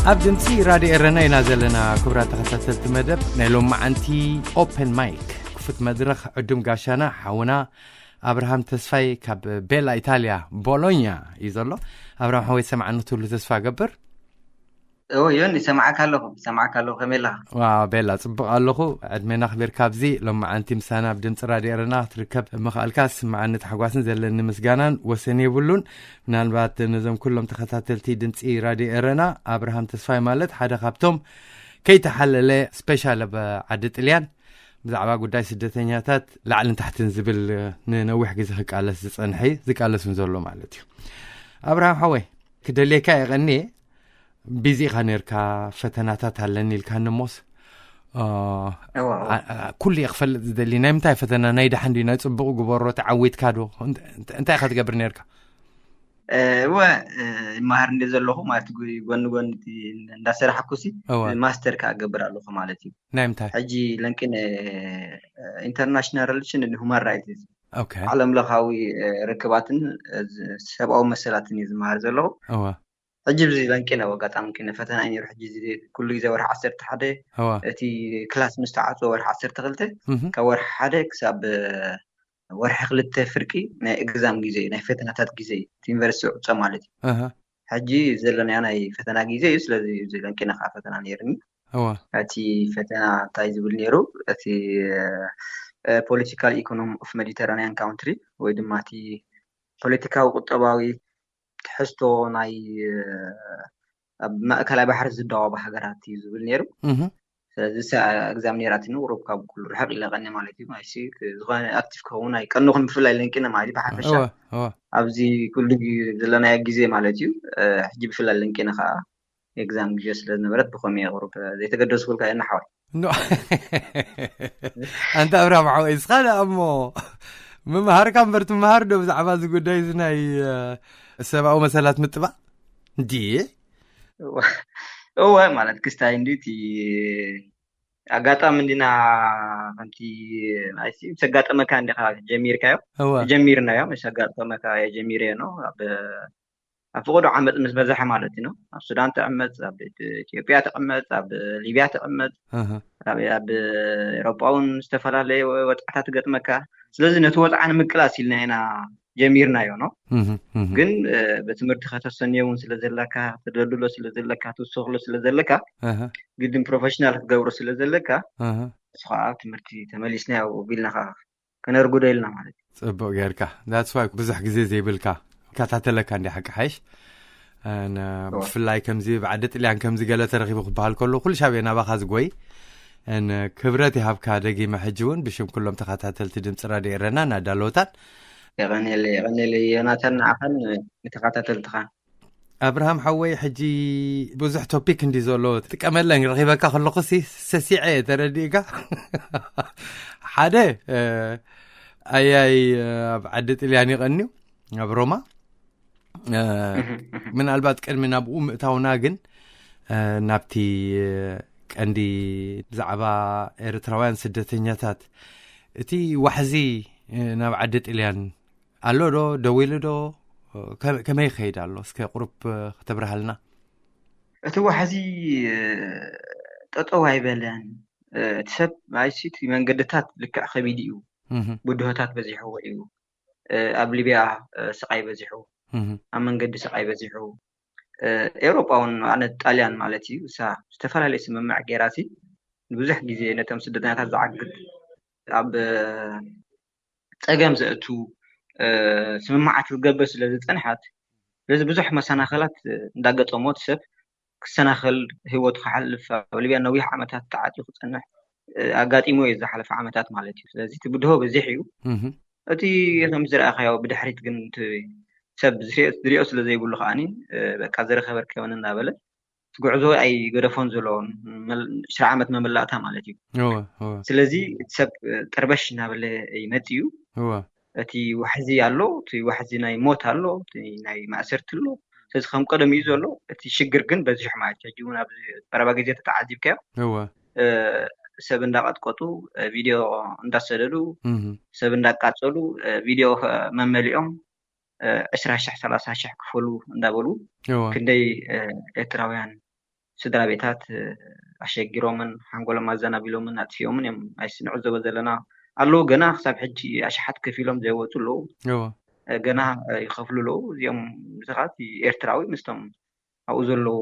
ኣብ ድምፂ ራድዮ ኤረና ኢና ዘለና። ክቡራት ተኸታተልቲ መደብ ናይ ሎማዓንቲ ኦፕን ማይክ ክፉት መድረኽ ዕዱም ጋሻና ሓውና ኣብርሃም ተስፋይ ካብ ቤላ ኢታልያ ቦሎኛ እዩ ዘሎ። ኣብርሃም ሓወይ ሰማዕኒ ትብሉ ተስፋ ገብር። ዮኒ፣ ይሰማዓካ ኣለኹ፣ ይሰማዓካ ኣለኹ። ከመይ ኣለኻ? ዋ ቤላ፣ ጽቡቕ ኣለኹ። ዕድሜና ክቢርካ ኣብዚ ሎማዓንቲ ምሳና ኣብ ድምፂ ራድዮ ኤረና ክትርከብ ምኽኣልካ ስምዓኒ ታሕጓስን ዘለኒ ምስጋናን ወሰን የብሉን። ምናልባት ነዞም ኩሎም ተኸታተልቲ ድምፂ ራድዮ ኤረና ኣብርሃም ተስፋይ ማለት ሓደ ካብቶም ከይተሓለለ ስፔሻል ኣብ ዓዲ ጥልያን ብዛዕባ ጉዳይ ስደተኛታት ላዕልን ታሕትን ዝብል ንነዊሕ ግዜ ክቃለስ ዝጸንሐ ዝቃለስን ዘሎ ማለት እዩ። ኣብርሃም ሓወይ ክደልየካ የቐንየ። ቢዚ ኢኻ ነርካ፣ ፈተናታት ኣለኒ ኢልካኒ እሞስ አ፣ እዋ፣ እዋ። አ፣ አ፣ ኩሉ እየ ክፈልጥ ዝደሊ። ናይ ምንታይ ፈተና? ናይ ደሓን ድዩ? ናይ ጽቡቕ ግበሮ፣ ተዓዊትካ ዶ? እንት- እንት- እንታይ ኢኻ ትገብር ነርካ? እ፣ እወ፣ እ፣ ይመሃር እንደ ዘለኹ ማለት ጎ- ጎኒ ጎኒ እቲ እንዳሰራሕኩ ሲ እወ። ማስተር ከኣ እገብር ኣለኹ ማለት እዩ። ናይ ምንታይ? ሕጂ ለንቅነ ኢንተርናሽናል ሪሌሽን ን ሁማን ራይትስ፣ ኦኬ። ዓለም ለኻዊ እ፣ ርክባትን እ፣ ዝ- ሰብኣዊ መሰላትን እዩ ዝመሃር ዘለኹ። እወ። ሕጂ ብዚ ለንቅነ ኣጋጣሚ ቅነ ፈተና እዩ ነይሩ። ሕጂ እዚ ኩሉ ግዜ ወርሒ ዓሰርተ ሓደ እወ። እቲ ክላስ ምስ ተዓጽወ ወርሒ ዓሰርተ ክልተ፣ እህ። ካብ ወርሒ ሓደ ክሳብ እ፣ ወርሒ ክልተ ፍርቂ ናይ ኤግዛም ግዜ እዩ፣ ናይ ፈተናታት ግዜ እዩ፣ እቲ ዩኒቨርሲቲ ዕጾ ማለት እዩ። እህ። ሕጂ ዘለና ናይ ፈተና ግዜ እዩ። ስለዚ እዚ ለንቅነ ከዓ ፈተና ነይርኒ። እወ። እቲ ፈተና እንታይ ዝብል ነይሩ? እቲ ፖለቲካል ኢኮኖሚ ኦፍ ሜዲተራኒያን ካውንትሪ ወይ ድማ እቲ ፖለቲካዊ ቁጠባዊ ትሕዝቶ ናይ እ፣ ኣብ ማእከላይ ባሕሪ ዝዳወቡ ሃገራት እዩ ዝብል ነይሩ። እህ። ስለዚ እሳ ኤግዛም ነይራትኒ፣ ቁሩብ ካብ ኩሉ ርሕቕ ኢለ ቀኒ ማለት እዩ። ማይሲ ዝኾነ ኣክቲቭ ክኸውን ኣይቀንኹን፣ ብፍላይ ለንቅነ ማለት እዩ ብሓፈሻ እወ። እወ። ኣብዚ ኩሉ ግ- ዘለናዮ ግዜ ማለት እዩ። እ፣ ሕጂ ብፍላይ ለንቅነ ከዓ ኤግዛም ግዜ ስለ ዝነበረት ብኸምኡ እየ ቁሩብ ዘይተገደስኩልካ እየ ሓወይ። ኖ። ኣንታ ኣብርሃም ሓወይ እስኻ ደኣ እሞ ምምሃርካ እምበር ትምሃር ዶ ብዛዕባ እዚ ጉዳይ እዚ ናይ እ፣ ሰብኣዊ መሰላት ምጥባቕ? እንዲ እወ፣ እወ፣ ማለት ክስታይ እንዲ እቲ ኣጋጣሚ እንዲና ከምቲ ኣይሲ ምስ ኣጋጠመካ እንዲኻ ጀሚርካዮ። እወ። ጀሚርናዮ፣ ምስ ኣጋጠመካ እየ ጀሚረዮ ነው። ኣብ ኣብ ፍቐዶ ዓመፅ ምስ በዝሐ ማለት እዩ ነው። ኣብ ሱዳን ትዕመፅ፣ ኣብ ኢትዮጵያ ትዕመፅ፣ ኣብ ሊብያ ትዕመፅ፣ እህ። ኣብ ኣብ ኤሮጳ እውን ዝተፈላለየ ወፅዓታት ትገጥመካ። ስለዚ ነቲ ወፅዓ ንምቅላስ ኢልና ኢና ጀሚርናዮ ነው። እህ። እህ። ግን እ፣ ብትምህርቲ ከተሰንዮ እውን ስለ ዘለካ፣ ትደልሎ ስለ ዘለካ፣ ትውስኽሎ ስለ ዘለካ፣ እህ። ግድን ፕሮፌሽናል ክትገብሮ ስለ ዘለካ እህ። ንሱ ከዓ ኣብ ትምህርቲ ተመሊስና ያው ቢልና ከዓ ከነርጉዶ ኢልና ማለት እዩ። ጽቡቅ ጌርካ። That's why ብዙሕ ግዜ ዘይብልካ ከታተለካ እንዲ ሓቂ ሓይሽ። ን- እወ። ብፍላይ ከምዚ ብዓዲ ጥልያን ከምዚ ገለ ተረኺቡ ክበሃል ከሎ ኩሉ ሻብ ናባኻ ዝጎይ። ን ክብረት ይሃብካ ደጊመ ሕጂ እውን ብሽም ኩሎም ተኸታተልቲ ድምፂ ራድዮ ኤረና እናዳለወታን የቐኔለ የቐኔለ ዮናታን፣ ንዓኻን ንተኸታተልትኻን። ኣብርሃም ሓወይ፣ ሕጂ ብዙሕ ቶፒክ እንዲ ዘሎ ጥቀመለን ረኺበካ ከለኹ ሲ ሰሲዐ እየ ተረዲእካ። ሓደ እ፣ ኣያይ እ፣ ኣብ ዓዲ ጥልያን ይቐንዩ ኣብ ሮማ እ፣ እህ፣ እህ። ምናልባት ቅድሚ ናብኡ ምእታውና ግን እ፣ ናብቲ እ፣ ቀንዲ ብዛዕባ ኤርትራውያን ስደተኛታት እቲ ዋሕዚ እ፣ ናብ ዓዲ ጥልያን ኣሎ ዶ? ደው ኢሉ ዶ? ከ- ከመይ ይኸይድ ኣሎ? እስከ ቁሩብ እ፣ ከተብርሃልና። እቲ ዋሕዚ እ፣ ጠጠው ኣይበለን። እ፣ እቲ ሰብ ኣይሲ እቲ መንገድታት ልክዕ ከቢድ እዩ። እህ፣ ብድሆታት በዚሕዎ እዩ። እ፣ ኣብ ሊብያ እ፣ ስቓይ በዚሑ፣ እህ፣ ኣብ መንገዲ ስቓይ በዚሑ። እ፣ ኤውሮጳ እውን ማለት ጣልያን ማለት እዩ። እሳ ዝተፈላለየ ስምምዕ ገይራ ሲ ንብዙሕ ግዜ ነቶም ስደተኛታት ዝዓግት ኣብ እ፣ ጸገም ዘእቱ እ፣ ስምምዓት ክትገብር ስለ ዝጸንሐት፣ ስለዚ ብዙሕ መሰናኸላት እ፣ እንዳገጠሞ እቲ ሰብ ክሰናኸል፣ ህይወቱ ክሓልፍ፣ ኣብ ሊብያ ነዊሕ ዓመታት ተዓጽዩ ክጸንሕ እ፣ ኣጋጢሞ እዩ ዝሓለፈ ዓመታት ማለት እዩ። ስለዚ እቲ ብድሆ በዚሕ እዩ። እህ፣ እቲ ከም ዝረኣኻዮ ብድሕሪት ግን እቲ ሰብ ዝሪኦ ዝሪኦ ስለ ዘይብሉ ከዓኒ እ፣ በቃ ዝረኸበ ርከበኒ እናበለ እቲ ጉዕዞ ኣይገደፎን ዘሎ መል- ዕስራ ዓመት መመላእታ ማለት እዩ። እወ፣ እወ፣ ስለዚ እቲ ሰብ እ፣ ጠርበሽ እናበለ ይመጽእ እዩ። እወ። እቲ ዋሕዚ ኣሎ፣ እቲ ዋሕዚ ናይ ሞት ኣሎ፣ እቲ ናይ ማእሰርቲ ኣሎ። ስለዚ ከም ቀደም እዩ ዘሎ። እቲ ሽግር ግን በዚሑ ማለት እዩ። ሕጂ እውን ኣብዚ ቀረባ ግዜ ተተዓዚብካዮ እወ። እ፣ ሰብ እንዳቐጥቀጡ እ፣ ቪድዮ እንዳሰደዱ እህ፣ ሰብ እንዳቃጸሉ እ፣ ቪድዮ ከ- መመሊኦም እ፣ ዕስራ ሽሕ ሰላሳ ሽሕ ክፈሉ እንዳበሉ እወ። ክንደይ እ፣ ኤርትራውያን ስድራ ቤታት ኣሸጊሮምን ሓንጎሎም ኣዘናቢሎምን ኣጥፊኦምን እዮም። ኣይሲ ንዕዘቦ ዘለና ኣለዉ፣ ገና ክሳብ ሕጂ ኣሽሓት ከፊሎም ዘይወፁ ኣለዉ። ገና ይኸፍሉ ኣለዉ። እዚኦም ብዛዕባ ኤርትራዊ ምስቶም ኣብኡ ዘለዉ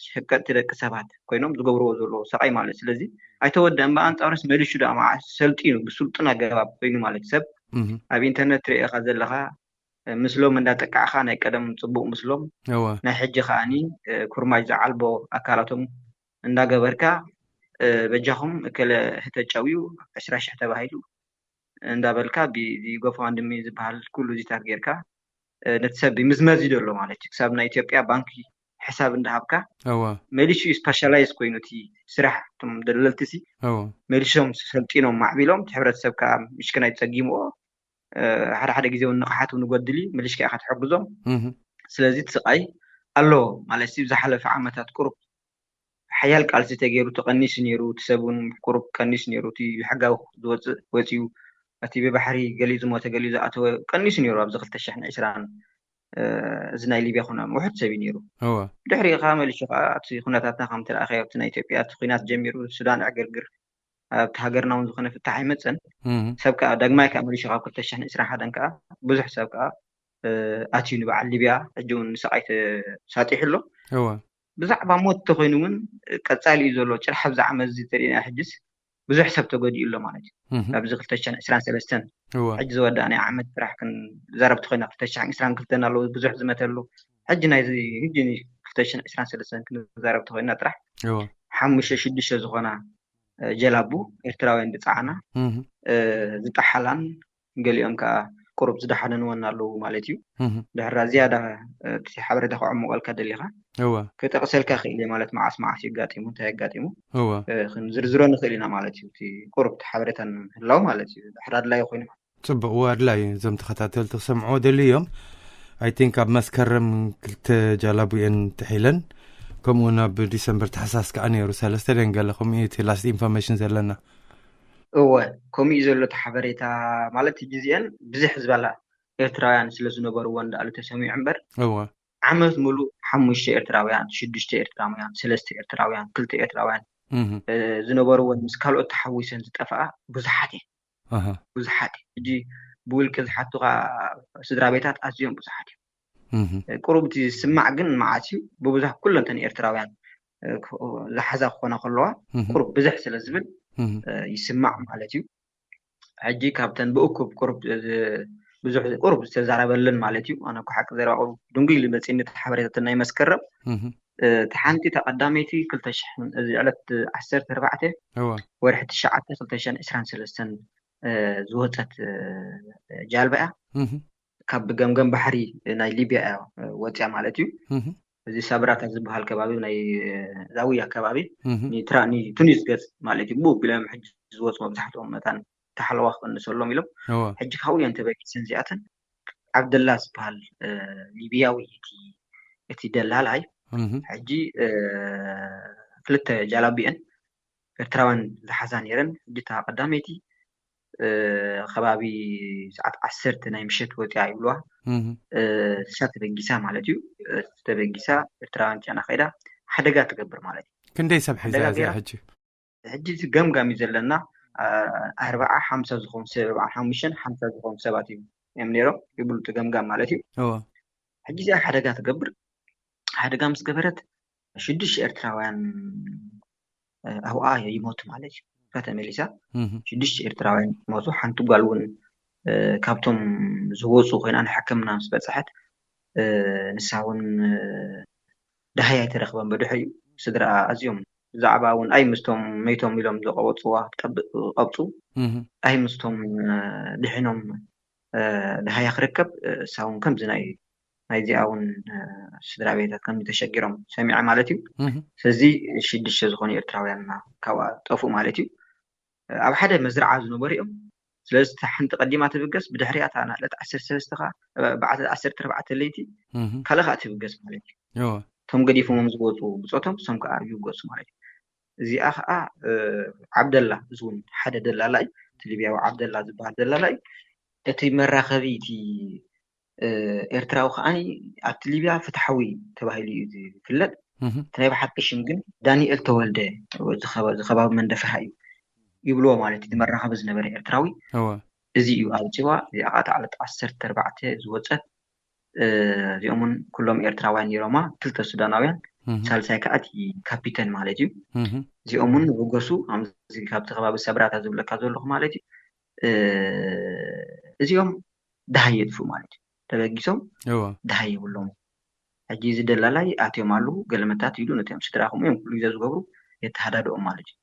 ሸቀጥቲ ደቂ ሰባት ኮይኖም ዝገብርዎ ዘለዉ ሰቃይ ማለት። ስለዚ ኣይተወደአን፣ ብኣንፃሩስ መሊሹ ደኣ መዓስ ሰልጢኑ ብስልጡን ኣገባብ ኮይኑ ማለት። ሰብ ኣብ ኢንተርነት ትርእኻ ዘለኻ ምስሎም እንዳጠቃዕኻ ናይ ቀደም ፅቡቅ ምስሎም፣ ናይ ሕጂ ከዓኒ ኩርማጅ ዝዓልቦ ኣካላቶም እንዳገበርካ፣ በጃኹም እከለ ህተጫው እዩ ዕስራ ሽሕ ተባሂሉ እንዳበልካ፣ ብዚ ጎፋንድሚ ዝበሃል ኩሉ ዚታት ጌርካ፣ ነቲ ሰብ ይምዝመዝ እዩ ዘሎ ማለት እዩ። ክሳብ ናይ ኢትዮጵያ ባንኪ ሕሳብ እንዳሃብካ፣ መሊሹ እዩ ስፓሻላይዝ ኮይኑ እቲ ስራሕ። እቶም ደለልቲ ሲ መሊሾም ሰልጢኖም ማዕቢሎም፣ እቲ ሕብረተሰብ ከዓ ምሽክናይ ፀጊምዎ፣ ሓደ ሓደ ግዜ እውን ንቕሓት እውን ይጎድል እዩ፣ መሊሽካ ኢኻ ትሕግዞም። ስለዚ እቲ ስቃይ ኣሎ ማለት እዩ። ዝሓለፈ ዓመታት ቁሩብ ሓያል ቃልሲ ተገይሩ ተቐኒሱ ነይሩ። እቲ ሰብ እውን ቁሩብ ቀኒሱ ነይሩ። እቲ ብሕጋዊ ዝወፅእ ወፂኡ፣ እቲ ብባሕሪ ገሊኡ ዝሞተ ገሊኡ ዝኣተወ ቀኒሱ ነይሩ። ኣብዚ ክልተ ሽሕን ዕስራን እዚ ናይ ሊብያ ኩነ ውሑድ ሰብ እዩ ነይሩ። ድሕሪ ከዓ መሊሹ ከዓ እቲ ኩነታትና ከም ትረኣኸዮ ኣብቲ ናይ ኢትዮጵያ እቲ ኩናት ጀሚሩ ሱዳን ዕግርግር ኣብቲ ሃገርና እውን ዝኾነ ፍታሕ ኣይመፀን። ሰብ ከዓ ዳግማይ ከዓ መሊሹ ካብ ክልተ ሽሕን ዕስራን ሓደን ከዓ ብዙሕ ሰብ ከዓ ኣትዩ ንበዓል ሊብያ ሕጂ እውን ንስቃይ ተሳጢሑ ኣሎ። ብዛዕባ ሞት ተኮይኑ እውን ቀፃሊ እዩ ዘሎ። ጭርሓ ብዛ ዓመት እዚ ተሪእና ሕጅስ ብዙሕ ሰብ ተጎዲኡ ኣሎ ማለት እዩ። ኣብዚ ክልተ ሽሕን ዕስራን ሰለስተን ሕጂ ዝወዳእናይ ዓመት ጥራሕ ክንዛረብ ተኮይና ክልተ ሽሕን ዕስራን ክልተን ኣለዉ ብዙሕ ዝመተ ኣሎ። ሕጂ ናይ ሕጂ ክልተ ሽሕን ዕስራን ሰለስተን ክንዛረብ ተኮይና ጥራሕ ሓሙሽተ ሽዱሽተ ዝኾና ጀላቡ ኤርትራውያን ዝፀዓና ዝጠሓላን ገሊኦም ከዓ ቁሩብ ዝደሓነንወን ኣለዉ ማለት እዩ። ድሕራ ዝያዳ እቲ ሓበሬታ ክዕምቆልካ ደሊኻ ክጠቕሰልካ ክእል እየ ማለት መዓስ መዓስ የጋጢሙ እንታይ የጋጢሙ ዝርዝሮ ንኽእል ኢና ማለት እዩ። እቲ ቁሩብ እቲ ሓበሬታ ንህላው ማለት እዩ ድሕር ኣድላዩ ኮይኑ ማለት። ፅቡቅ፣ ኣድላይ እዞም ተኸታተልቲ ክሰምዕዎ ደልዩ እዮም። ኣይ ቲንክ ኣብ መስከረም ክልተ ጃላቡ እየን ጥሒለን፣ ከምኡ እውን ኣብ ዲሰምበር ታሕሳስ ከዓ ነይሩ ሰለስተ ደን ገለ ከምኡ እዩ እቲ ላስት ኢንፎርሜሽን ዘለና። እወ፣ ከምኡ እዩ ዘሎ እቲ ሓበሬታ ማለት ግዜአን ብዝሕ ዝበላ ኤርትራውያን ስለ ዝነበርዎ እንዳኣሉ ተሰሚዑ እምበር እወ ዓመት ሙሉእ ሓሙሽተ ኤርትራውያን ሽዱሽተ ኤርትራውያን ሰለስተ ኤርትራውያን ክልተ ኤርትራውያን ዝነበርዎን ምስ ካልኦት ተሓዊሰን ዝጠፍኣ ብዙሓት እየን። ብዙሓት ሕጂ ብውልቂ ዝሓቱኻ ስድራ ቤታት ኣዝዮም ብዙሓት እዮም። ቁሩብ እቲ ዝስማዕ ግን መዓት እዩ ብብዙሕ ኩለንተን ኤርትራውያን ዝሓዛ ክኾና ከለዋ ቁሩብ ብዝሕ ስለ ዝብል ይስማዕ ማለት እዩ። ሕጂ ካብተን ብእኩብ ቁሩብ ብዙሕ ቁሩብ ዝተዛረበልን ማለት እዩ። ኣነ እኮ ሓቂ ዘረባ ቁሩብ ድንጉይ ኢሉ መፂኒ እቲ ሓበሬታትን ናይ መስከረም እቲ ሓንቲ ተቐዳመይቲ ክልተ ሽሕን እዚ ዕለት ዓሰርተ ኣርባዕተ ወርሒ ትሽዓተ ክልተ ሽሕን ዕስራን ሰለስተን ዝወፀት ጃልባ እያ። ካብ ገምገም ባሕሪ ናይ ሊብያ እያ ወፅያ ማለት እዩ። እዚ ሳብራታ ዝበሃል ከባቢ ናይ ዛውያ ከባቢ ንቱኒስ ገፅ ማለት እዩ። ብኡ ቢሎም ሕጂ ዝወፁ መብዛሕትኦም መታን ተሓለዋ ክቐንሰሎም ኢሎም ሕጂ ካብኡ እየን ተበጊሰን እዚኣተን። ዓብደላ ዝበሃል ሊብያዊ እቲ ደላላይ ሕጂ ክልተ ጃላቢአን ኤርትራውያን ዝሓዛ ነይረን። ሕጂ እታ ቀዳመይቲ ከባቢ ሰዓት ዓሰርተ ናይ ምሸት ወፂኣ ይብልዋ። እሳ ተበጊሳ ማለት እዩ። ተበጊሳ ኤርትራውያን ጫና ከይዳ ሓደጋ ትገብር ማለት እዩ። ክንደይ ሰብ ሒዛ ሓደጋ እዚኣ ገይራ? ሕጂ? ሕጂ እቲ ገምጋም እዩ ዘለና ኣርባዓ ሓምሳ ዝኾኑ ሰብ ኣርባዓ ሓሙሽተን ሓምሳ ዝኾኑ ሰባት እዩ እዮም ነይሮም ይብሉ እቲ ገምጋም ማለት እዩ። ሕጂ እዚኣ ሓደጋ ትገብር። ሓደጋ ምስ ገበረት ሽዱሽተ ኤርትራውያን ኣብኣ ይሞቱ ማለት እዩ። እካ ተመሊሳ ሽዱሽተ ኤርትራውያን ሞቱ። ሓንቲ ጓል እውን ካብቶም ዝወፁ ኮይና ንሕክምና ምስ በፅሐት ንሳ እውን ደሃይ ኣይተረኽበን። ብድሕሪኡ ስድራ ኣዝዮም ብዛዕባ እውን ኣይ ምስቶም መይቶም ኢሎም ዝቐበፅዋ ቀብፁ ኣይ ምስቶም ድሒኖም ደሃያ ክርከብ እሳ እውን ከምዚ ናይ ናይዚኣ እውን ስድራ ቤታት ከም ተሸጊሮም ሰሚዐ ማለት እዩ። ስለዚ ሽዱሽተ ዝኾኑ ኤርትራውያን ካብኣ ጠፍኡ ማለት እዩ። ኣብ ሓደ መዝርዓ ዝነበሩ እዮም። ስለዚ እታ ሓንቲ ቀዲማ ትብገስ ብድሕሪኣ እታ ናዕለት ዓሰርተ ሰለስተ ከዓ በዓል ዓሰርተ ኣርባዕተ ለይቲ ካልእ ከዓ ትብገስ ማለት እዩ። እቶም ገዲፎሞም ዝወፁ ብፆቶም እሶም ከዓ ይብገሱ ማለት እዩ። እዚኣ ከዓ ዓብደላ እዚ እውን ሓደ ደላላ እዩ። እቲ ሊብያዊ ዓብደላ ዝበሃል ደላላ እዩ። እቲ መራኸቢ እቲ ኤርትራዊ ከዓ ኣብቲ ሊብያ ፍትሓዊ ተባሂሉ እዩ ዝፍለጥ። እቲ ናይ ብሓቂ ሽም ግን ዳንኤል ተወልደ፣ እዚ ከባቢ መንደፈሃ እዩ ይብልዎ ማለት እዩ። መራኸቢ ዝነበረ ኤርትራዊ እዚ እዩ ኣብ ጽዋ። እዚኣ ከዓ ዕለት ዓሰርተ ኣርባዕተ ዝወፀት፣ እዚኦም እውን ኩሎም ኤርትራውያን ነይሮማ፣ ክልተ ሱዳናውያን፣ ሳልሳይ ከዓ እቲ ካፒተን ማለት እዩ። እዚኦም እውን ንበገሱ፣ ካብቲ ከባቢ ሰብራታ ዝብለካ ዘለኹ ማለት እዩ። እዚኦም ደሃይ የጥፍኡ ማለት እዩ። ተበጊሶም ደሃይ የብሎም። ሕጂ እዚ ደላላይ ኣትዮም ኣለዉ፣ ገለመታት ኢሉ ነቶም ስድራ ከምኡ እዮም ኩሉ ግዜ ዝገብሩ፣ የተሃዳድኦም ማለት እዩ።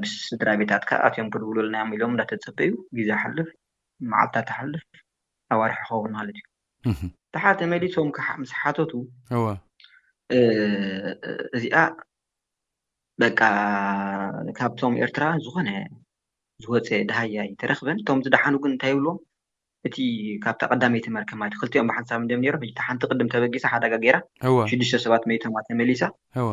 ብስድራ ቤታትካ ኣትዮም ክድውሉልና እዮም ኢሎም እንዳተጸበዩ ግዜ ሓልፍ፣ መዓልታት ትሓልፍ፣ ኣዋርሕ ክኸውን ማለት እዩ። ድሓር ተመሊሶም ከዓ ምስ ሓተቱ እዚኣ በቃ ካብቶም ኤርትራ ዝኾነ ዝወፀ ደሃያ ኣይተረኽበን። እቶም ዝደሓኑ ግን እንታይ ይብልዎም? እቲ ካብታ ቀዳመይቲ መርከብ ማለት ክልቲኦም ብሓንሳብ እንዲዮም ነይሮም። ሕጂ እታ ሓንቲ ቅድም ተበጊሳ ሓደጋ ገይራ እወ ሽዱሽተ ሰባት መይቶማ ተመሊሳ። እወ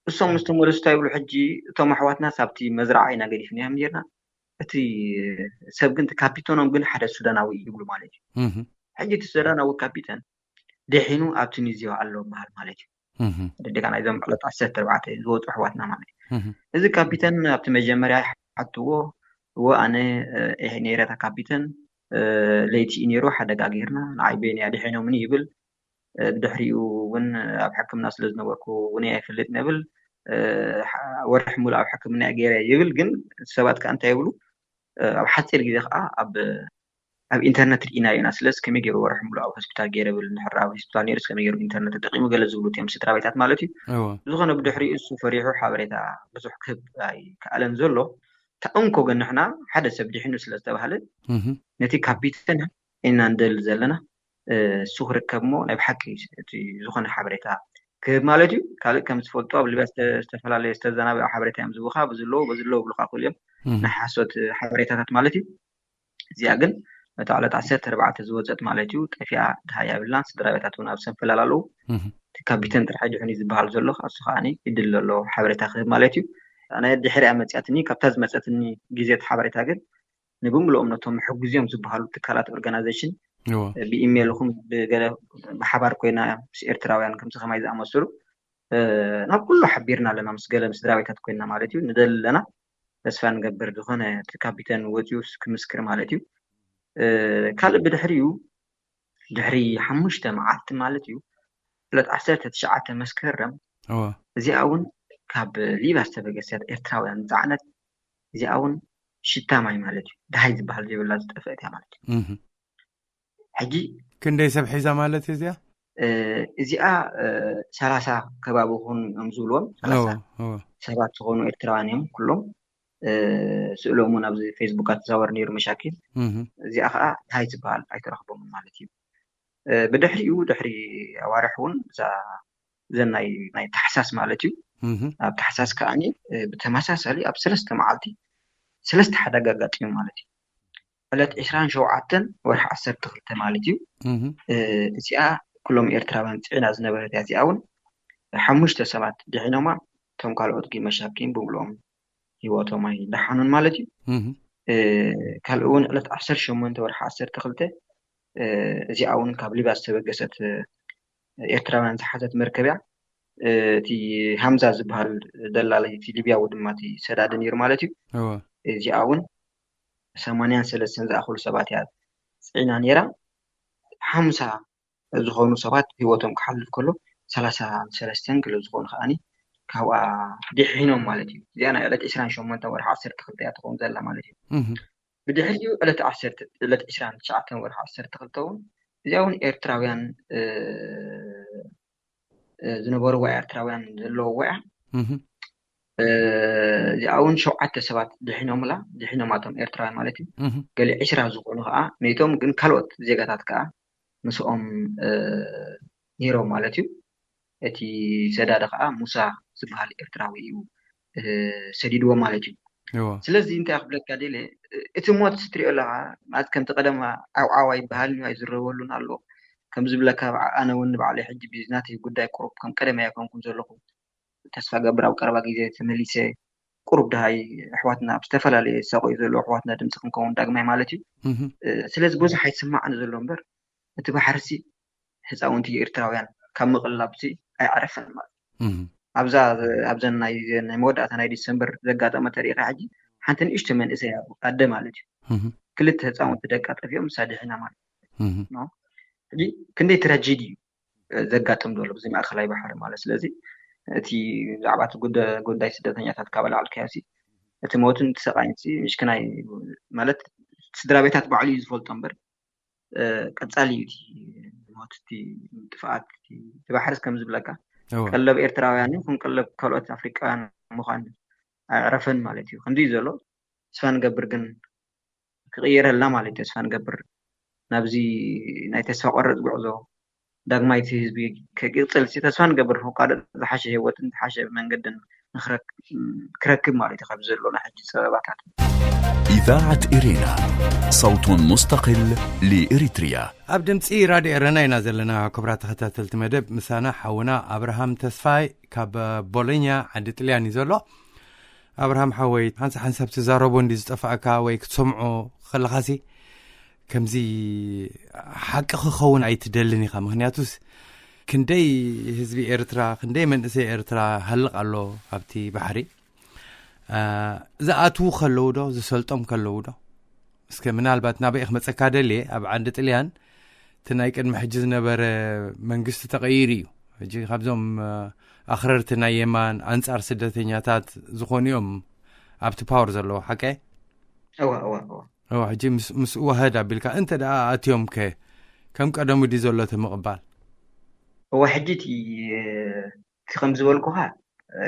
እሶም ምስ ተመለሱ እንታይ ይብሉ? ሕጂ እቶም ኣሕዋትና ሳብቲ መዝረዓ ኢና ገዲፍናዮም ነይርና። እቲ ሰብ ግን እቲ ካፒተኖም ግን ሓደ ሱዳናዊ እዩ ይብሉ ማለት እዩ። እህ ሕጂ እቲ ሱዳናዊ ካፒተን ድሒኑ ኣብ ቱኒዝያ ኣሎ በሃል ማለት እዩ። እህ ደቂ ናይዞም ዕለት ዓሰርተ ኣርባዕተ ዝወፁ ኣሕዋትና ማለት እዩ። እህ እዚ ካፒተን ኣብቲ መጀመርያ ይሓትዎ፣ እወ ኣነ እየ ነይረ እታ ካፒተን፣ ለይቲ እዩ ነይሩ ሓደጋ ገይርና ንዓይ በይነይ ኣድሒኖምኒ ይብል። ብድሕሪኡ እውን ኣብ ሕክምና ስለ ዝነበርኩ እውን ኣይፈልጥ ነብል። ወርሒ ሙሉእ ኣብ ሕክምና እየ ገይረ ይብል። ግን ሰባት ከዓ እንታይ ይብሉ? ኣብ ሓፂር ግዜ ከዓ ኣብ ኣብ ኢንተርነት ርኢናዮ ኢና። ስለዚ ከመይ ገይሩ ወርሒ ሙሉእ ኣብ ሆስፒታል ገይረ ብል ንሕር ኣብ ሆስፒታል ነይሩ ከመይ ገይሩ ኢንተርነት ተጠቂሙ ገለ ዝብሉ እዮም ስድራ ቤታት ማለት እዩ። እወ ብዝኾነ ብድሕሪኡ እሱ ፈሪሑ ሓበሬታ ብዙሕ ክህብ ኣይከኣለን ዘሎ። ተእንኮ ግን ንሕና ሓደ ሰብ ድሒኑ ስለ ዝተባህለ እህ ነቲ ካፒተን ኢና ንደሊ ዘለና። እሱ ክርከብ እሞ ናይ ብሓቂ እቲ ዝኾነ ሓበሬታ ክህብ ማለት እዩ። ካልእ ከም ዝፈልጡ ኣብ ሊብያ ዝተፈላለየ ዝተዘናበ ሓበሬታ እዮም ዝብኻ። በዚ ኣለዉ በዚ ኣለዉ ብልካ ክእሉ እዮም ናይ ሓሶት ሓበሬታታት ማለት እዩ። እዚኣ ግን እታ ዕለት ዓሰርተ ኣርባዕተ ዝወፀት ማለት እዩ ጠፊኣ ድሃ ያብልና። ስድራ ቤታት እውን ኣብ ሰንፈላል ኣለዉ። እቲ ካፒተን ጥራሕ ድሕን እዩ ዝበሃል ዘሎ። እሱ ከዓ ይድል ዘሎ ሓበሬታ ክህብ ማለት እዩ። ኣነ ድሕሪያ መፅያትኒ፣ ካብታ ዝመፀትኒ ግዜት ሓበሬታ ግን ንብምልኦም ነቶም ሕጉዝዮም ዝበሃሉ ትካላት ኦርጋናይዜሽን ብኢሜይል ይኹን ብገለ ብሓባር ኮይና ምስ ኤርትራውያን ከምዚ ከማይ ዝኣመሰሉ ናብ ኩሉ ሓቢርና ኣለና። ምስ ገለ ምስ ስድራ ቤታት ኮይና ማለት እዩ ንደሊ ኣለና። ተስፋ ንገብር ዝኾነ እቲ ካፒተን ወፂኡ ክምስክር ማለት እዩ። ካልእ ብድሕሪኡ ድሕሪ ሓሙሽተ መዓልቲ ማለት እዩ ዕለት ዓሰርተ ትሽዓተ መስከረም እዚኣ እውን ካብ ሊብያ ዝተበገሰት ኤርትራውያን ዝፀዓነት እዚኣ እውን ሽታ ማይ ማለት እዩ ደሃይ ዝበሃል ዘይብላ ዝጠፍአት እያ ማለት እዩ። ሕጂ ክንደይ ሰብ ሒዛ ማለት እዩ እዚኣ? እዚኣ ሰላሳ ከባቢ ኹን እዮም ዝብልዎም። ሰባት ዝኾኑ ኤርትራውያን እዮም ኩሎም። ስእሎም እውን ኣብዚ ፌስቡክ ኣተዛወር ነይሩ መሻኪል። እዚኣ ከዓ እንታይ ዝበሃል ኣይተረኽቦምን ማለት እዩ። ብድሕሪኡ ድሕሪ ኣዋርሕ እውን እዛ ዘናይ ናይ ታሕሳስ ማለት እዩ። ኣብ ታሕሳስ ከዓኒ ብተመሳሳሊ ኣብ ሰለስተ መዓልቲ ሰለስተ ሓደጋ ኣጋጢሙ ማለት እዩ። ዕለት ዕስራን ሸውዓተን ወርሒ ዓሰርተ ክልተ ማለት እዩ። እዚኣ ኩሎም ኤርትራውያን ፅዕና ዝነበረት እያ። እዚኣ እውን ሓሙሽተ ሰባት ድሒኖማ፣ እቶም ካልኦት ግን መሻኪን ብምልኦም ህይወቶም ኣይደሓኑን ማለት እዩ። ካልእ እውን ዕለት ዓሰርተ ሸሞንተ ወርሒ ዓሰርተ ክልተ እዚኣ እውን ካብ ሊብያ ዝተበገሰት ኤርትራውያን ዝሓዘት መርከብ እያ። እቲ ሃምዛ ዝበሃል ደላሊ እቲ ሊብያዊ ድማ እቲ ሰዳዲ ነይሩ ማለት እዩ። እዚኣ እውን ሰማንያን ሰለስተን ዝኣኽሉ ሰባት እያ ፅዒና ነይራ። ሓምሳ ዝኾኑ ሰባት ህይወቶም ክሓልፍ ከሎ ሰላሳ ሰለስተን ገለ ዝኾኑ ከዓኒ ካብኣ ድሒኖም ማለት እዩ። እዚኣ ናይ ዕለት ዕስራን ሸሞንተን ወርሒ ዓሰርተ ክልተ እያ ትኸውን ዘላ ማለት እዩ። ብድሕሪኡ ዕለት ዓሰርተ ዕለት ዕስራን ትሽዓተን ወርሒ ዓሰርተ ክልተ እውን እዚኣ እውን ኤርትራውያን ዝነበርዋ ኤርትራውያን ዘለውዋ እያ። እዚኣ እውን ሸውዓተ ሰባት ድሒኖምላ፣ ድሒኖማቶም ኤርትራውያን ማለት እዩ። ገሊ ዕስራ ዝኾኑ ከዓ መይቶም፣ ግን ካልኦት ዜጋታት ከዓ ምስኦም ነይሮም ማለት እዩ። እቲ ሰዳዲ ከዓ ሙሳ ዝበሃል ኤርትራዊ እዩ ሰዲድዎ ማለት እዩ። ስለዚ እንታይ ክብለካ ደለ፣ እቲ ሞት ስትሪኦ ኣለካ ማለት ከምቲ ቀደም ዓውዓዋ ይበሃል ኣይዝረበሉን ኣሎ። ከም ዝብለካ ኣነ እውን ንባዕለይ ሕጂ ብናተይ ጉዳይ ቁሩብ ከም ቀደም ኣይኮንኩን ዘለኹ። ተስፋ ገብር ኣብ ቀረባ ግዜ ተመሊሰ ቁሩብ ደሃይ ኣሕዋትና ኣብ ዝተፈላለየ ዝሳቆዩ ዘለዉ ኣሕዋትና ድምፂ ክንከውን ዳግማይ ማለት እዩ። ስለዚ ብዙሕ ኣይስማዕን ዘሎ እምበር እቲ ባሕርሲ ህፃውንቲ ኤርትራውያን ካብ ምቕላብሲ ኣይዓረፈን ማለት እዩ። ኣብዛ ኣብዘን ናይ ናይ መወዳእታ ናይ ዲሰምበር ዘጋጠመ ተሪኢኻ ሕጂ ሓንቲ ንእሽቶ መንእሰይ ኣደ ማለት እዩ ክልተ ህፃውንቲ ደቃ ጠፊኦም ምሳ ድሕና ማለት ሕጂ ክንደይ ትራጀዲ እዩ ዘጋጥም ዘሎ ብዚ ማእከላይ ባሕሪ ማለት ስለዚ እቲ ብዛዕባ እቲ ጉዳይ ስደተኛታት ካብ ኣላዕልካዮ እቲ ሞትን እቲ ሰቃይን ምሽክናይ ማለት ስድራ ቤታት ባዕሉ እዩ ዝፈልጦ እምበር ቀፃሊ እዩ እቲ ሞት እቲ ጥፍኣት እቲ ባሕርስ ከም ዝብለካ ቀለብ ኤርትራውያን ይኹን ቀለብ ካልኦት ኣፍሪቃውያን ምዃን ኣዕረፈን ማለት እዩ ከምዚ እዩ ዘሎ ተስፋ ንገብር ግን ክቕየረልና ማለት እዩ ተስፋ ንገብር ናብዚ ናይ ተስፋ ቆረፅ ጉዕዞ ዳግማይ እቲ ህዝቢ ከይቅፅል ሲ ተስፋ ንገብር ፈቃዶ ዝሓሸ ህይወትን ዝሓሸ መንገድን ክረክብ ማለት እዩ ካብ ዘሎ ናይ ሕጂ ፀበባታት إذاعة إرينا صوت مستقل لإريتريا ኣብ ድምፂ ራድዮ ኤረና ኢና ዘለና ክቡራት ተኸታተልቲ መደብ ምሳና ሓውና ኣብርሃም ተስፋይ ካብ ቦሎኛ ዓዲ ጥልያን እዩ ዘሎ ኣብርሃም ሓወይ ሓንሳ ሓንሳብ ትዛረቦ እንዲ ዝጠፋእካ ወይ ክትሰምዖ ከለኻሲ ከምዚ ሓቂ ክኸውን ኣይትደልን ኢኻ ምክንያቱስ ክንደይ ህዝቢ ኤርትራ ክንደይ መንእሰይ ኤርትራ ሃልቕ ኣሎ ኣብቲ ባሕሪ ዝኣትዉ ከለዉ ዶ ዝሰልጦም ከለዉ ዶ እስከ ምናልባት ናበይ ክመፀካ ደልየ ኣብ ዓዲ ጥልያን እቲ ናይ ቅድሚ ሕጂ ዝነበረ መንግስቲ ተቐይሩ እዩ ሕጂ ካብዞም ኣኽረርቲ ናይ የማን ኣንፃር ስደተኛታት ዝኾኑ እዮም ኣብቲ ፓወር ዘለዎ ሓቀ እዋ እዋ እዋ እዋ ሕጂ ምስ ውህድ ኣቢልካ እንተ ደኣ ኣትዮም ከ ከም ቀደሙ ድዩ ዘሎ እቲ ምቕባል እዋ ሕጂ እቲ እቲ ከም ዝበልኩኻ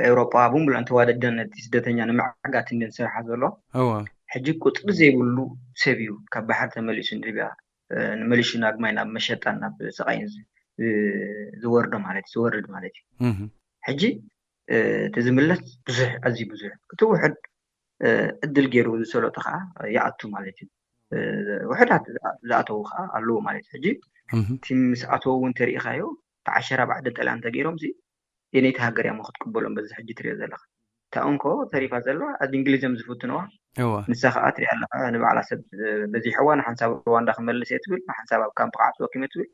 ኤውሮጳ ብምሉእ እንተዋደደን እቲ ስደተኛ ንምዕጋት እንድን ዝሰርሓ ዘሎ እዋ ሕጂ ቁፅሪ ዘይብሉ ሰብ እዩ ካብ ባሕሪ ተመሊሱ ንሊብያ ንመሊሹ ናግማይ ናብ መሸጣን ናብ ስቃይን ዝወርዶ ማለት ዝወርድ ማለት እዩ ሕጂ እቲ ዝምለስ ብዙሕ ኣዝዩ ብዙሕ እቲ ውሕድ እድል ገይሩ ዝሰለጡ ከዓ ይኣቱ ማለት እዩ ውሕዳት ዝኣተዉ ከዓ ኣለዉ ማለት ሕጂ እቲ ምስ ኣተዉ እውን ተሪኢኻዮ ተዓሸራ ባዕዲ ጠልያን ተገይሮም ሲ የነይቲ ሃገር ያሞ ክትቅበሎም በዚ ሕጂ ትሪኦ ዘለካ እታ እንኮ ተሪፋ ዘለዋ ኣብ እንግሊዝ እዮም ዝፍትንዋ እዋ ንሳ ከዓ ትሪኣ ኣለካ ንባዕላ ሰብ በዚሕዋ ንሓንሳብ ሩዋንዳ ክመልስ እየ ትብል ንሓንሳብ ኣብ ካምፕ ከዓ ትወኪም እየ ትብል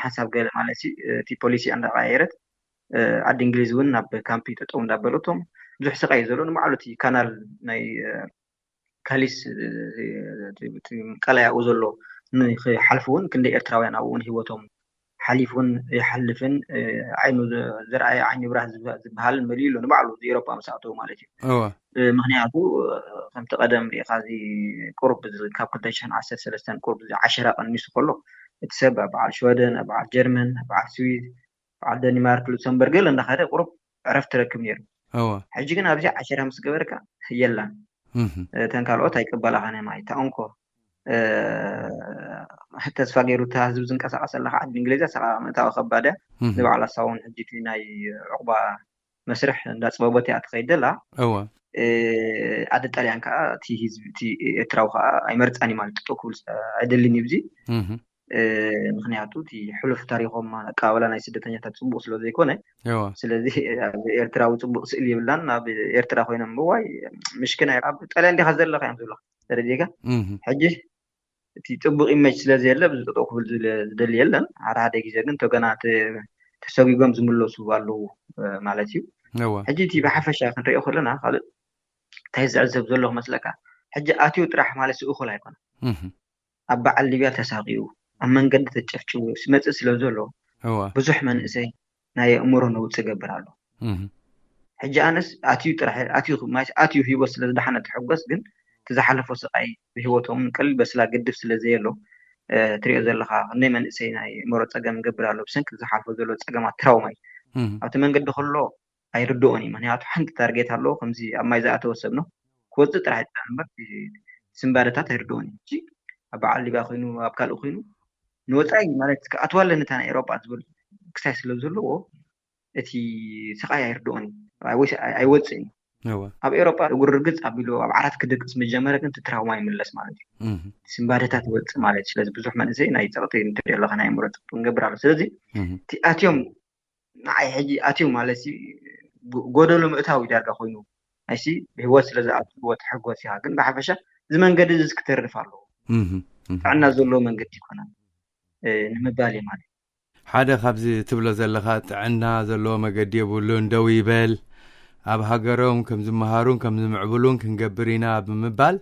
ሓንሳብ ገለ ማለት እቲ ፖሊሲ እንዳቀያየረት ዓዲ እንግሊዝ እውን ናብ ካምፕ ጠጠው እንዳበለቶም ብዙሕ ስቃይ እዩ ዘሎ ንባዕሉ እቲ ካናል ናይ ካሊስ ቀላያኡ ዘሎ ንክሓልፉ እውን ክንደ ኤርትራውያን ኣብኡ እውን ህይወቶም ሓሊፉን ይሓልፍን ዓይኑ ዘርኣየ ዓይኒ ብራህ ዝበሃል መሊኡ ኣሎ ንባዕሉ እዚ ኤሮፓ ምስ ኣተው ማለት እዩ እወ ምክንያቱ ከምቲ ቀደም ሪኢካ እዚ ቁሩብ ካብ ክልተ ሽሕን ዓሰርተ ሰለስተን ቁሩብ እዚ ዓሸራ ቀኒሱ ከሎ እቲ ሰብ ኣብ በዓል ሽወደን ኣብ በዓል ጀርመን ኣብ በዓል ስዊዝ በዓል ደኒማርክ ሉክሰምበርግ ገለ እንዳኸደ ቁሩብ ዕረፍቲ ትረክብ ነይሩ እወ ሕጂ ግን ኣብዚ ዓሸራ ምስ ገበርካ የላን እህ እተን ካልኦት ኣይቅበላኻን እየን ማለት እታ እንኮ ተስፋ ገይሩ እታ ህዝቢ ዝንቀሳቀሰላ ከዓ ዓዲ እንግሊዝ ኣሰቃቃ ምእታዊ ከባድ እያ እህ ንባዕላ እሳ እውን ሕጂ እቲ ናይ ዕቁባ መስርሕ እንዳፅበቦት እያ ትኸይድ ዘላ እወ ዓዲ ጣልያን ከዓ እቲ ህዝቢ እቲ ኤርትራዊ ከዓ ኣይመርፃን እዩ ማለት ጠጠው ክብል ኣይደልን እዩ እዚ እህ ምክንያቱ እቲ ሕሉፍ ታሪኮም ኣቀባበላ ናይ ስደተኛታት ፅቡቅ ስለ ዘይኮነ እወ ስለዚ ኣብ ኤርትራዊ ፅቡቅ ስእሊ የብላን ኣብ ኤርትራ ኮይኖም ምዋይ ምሽክና ኣብ ጣልያን ዲካ ዘለካ እዮም ዝብለካ ተረዲእካ እህ ሕጂ እቲ ፅቡቅ ኢመጅ ስለ ዘየለ ብዚ ጠጠው ክብል ዝለ- ዝደሊ የለን ሓደ ሓደ ግዜ ግን ተገና ተ- ተሰጊጎም ዝምለሱ ኣለዉ እ፣ ማለት እዩ እወ ሕጂ እቲ ብሓፈሻ ክንሪኦ ከለና ካልእ እንታይ ዝዕዘብ ዘሎ ክመስለካ ሕጂ ኣትዩ ጥራሕ ማለት እኹል ኣይኮነ እህ ኣብ በዓል ሊብያ ተሳቂዩ ኣብ መንገዲ ተጨፍጭቡ ስመፅእ ስለ ዘሎ እወ ብዙሕ መንእሰይ ናይ ኣእምሮ ነውፂ ገብር ኣሎ እህ ሕጂ ኣነስ ኣትዩ ጥራሕ ኣትዩ ማለት ኣትዩ ሂወት ስለ ዝደሓነ ትሕጎስ ግን እቲ ዝሓለፎ ስቃይ ብሂወቶም ቀሊል በስላ ግድፍ ስለ ዘየሎ እ፣ ትሪኦ ዘለካ ክንደይ መንእሰይ ናይ ኣእምሮ ፀገም ገብር ኣሎ ብሰንኪ ዝሓልፎ ዘሎ ፀገማት ትራውማ እዩ እህ ኣብቲ መንገዲ ከሎ ኣይርድኦን እዩ ምክንያቱ ሓንቲ ታርጌት ኣለዎ ከምዚ ኣብ ማይ ዝኣተወ ሰብ ነው ክወፅእ ጥራሕ ይፅላል እምበር እቲ ስምባደታት ኣይርድኦን እዩ ሕጂ ኣብ በዓል ሊብያ ኮይኑ ኣብ ካልእ ኮይኑ ንወፃኢ ማለት ክኣትዋ ኣለኒ እታ ናይ ኤሮጳ ዝብል ክሳይ ስለ ዘለዎ እቲ ስቃይ ኣይርድኦን እዩ ወይ ኣይወፅእን እዩ እወ ኣብ ኤሮጳ እግሩ ርግፅ ኣቢሉ ኣብ ዓራት ክደቅስ መጀመረ ግን እቲ ትራውማ ይምለስ ማለት እዩ እህ ስምባደታት ይወፅእ ማለት እዩ ስለዚ ብዙሕ መንእሰይ ናይ ፀቕጢ ንትሪኦ ኣለካ ናይ ኣእምሮ ፀቕጢ ንገብር ኣሎ ስለዚ እህ እቲ ኣትዮም ንዓይ ሕጂ ኣትዮም ማለት ሲ ጎ- ጎደሎ ምእታው እዩ ዳርጋ ኮይኑ ኣይሲ ብህይወት ስለ ዝኣትዎ ትሕጎስ ኢኻ ግን ብሓፈሻ እዚ መንገዲ እዚ ክተርፍ ኣለዎ እህ እህ ጥዕና ዘለዎ መንገዲ ይኮነ ንምባል እዩ ማለት ሓደ ካብዚ ትብሎ ዘለኻ ጥዕና ዘለዎ መገዲ የብሉን፣ ደው ይበል፣ ኣብ ሃገሮም ከም ዝመሃሩን ከም ዝምዕብሉን ክንገብር ኢና ብምባል፣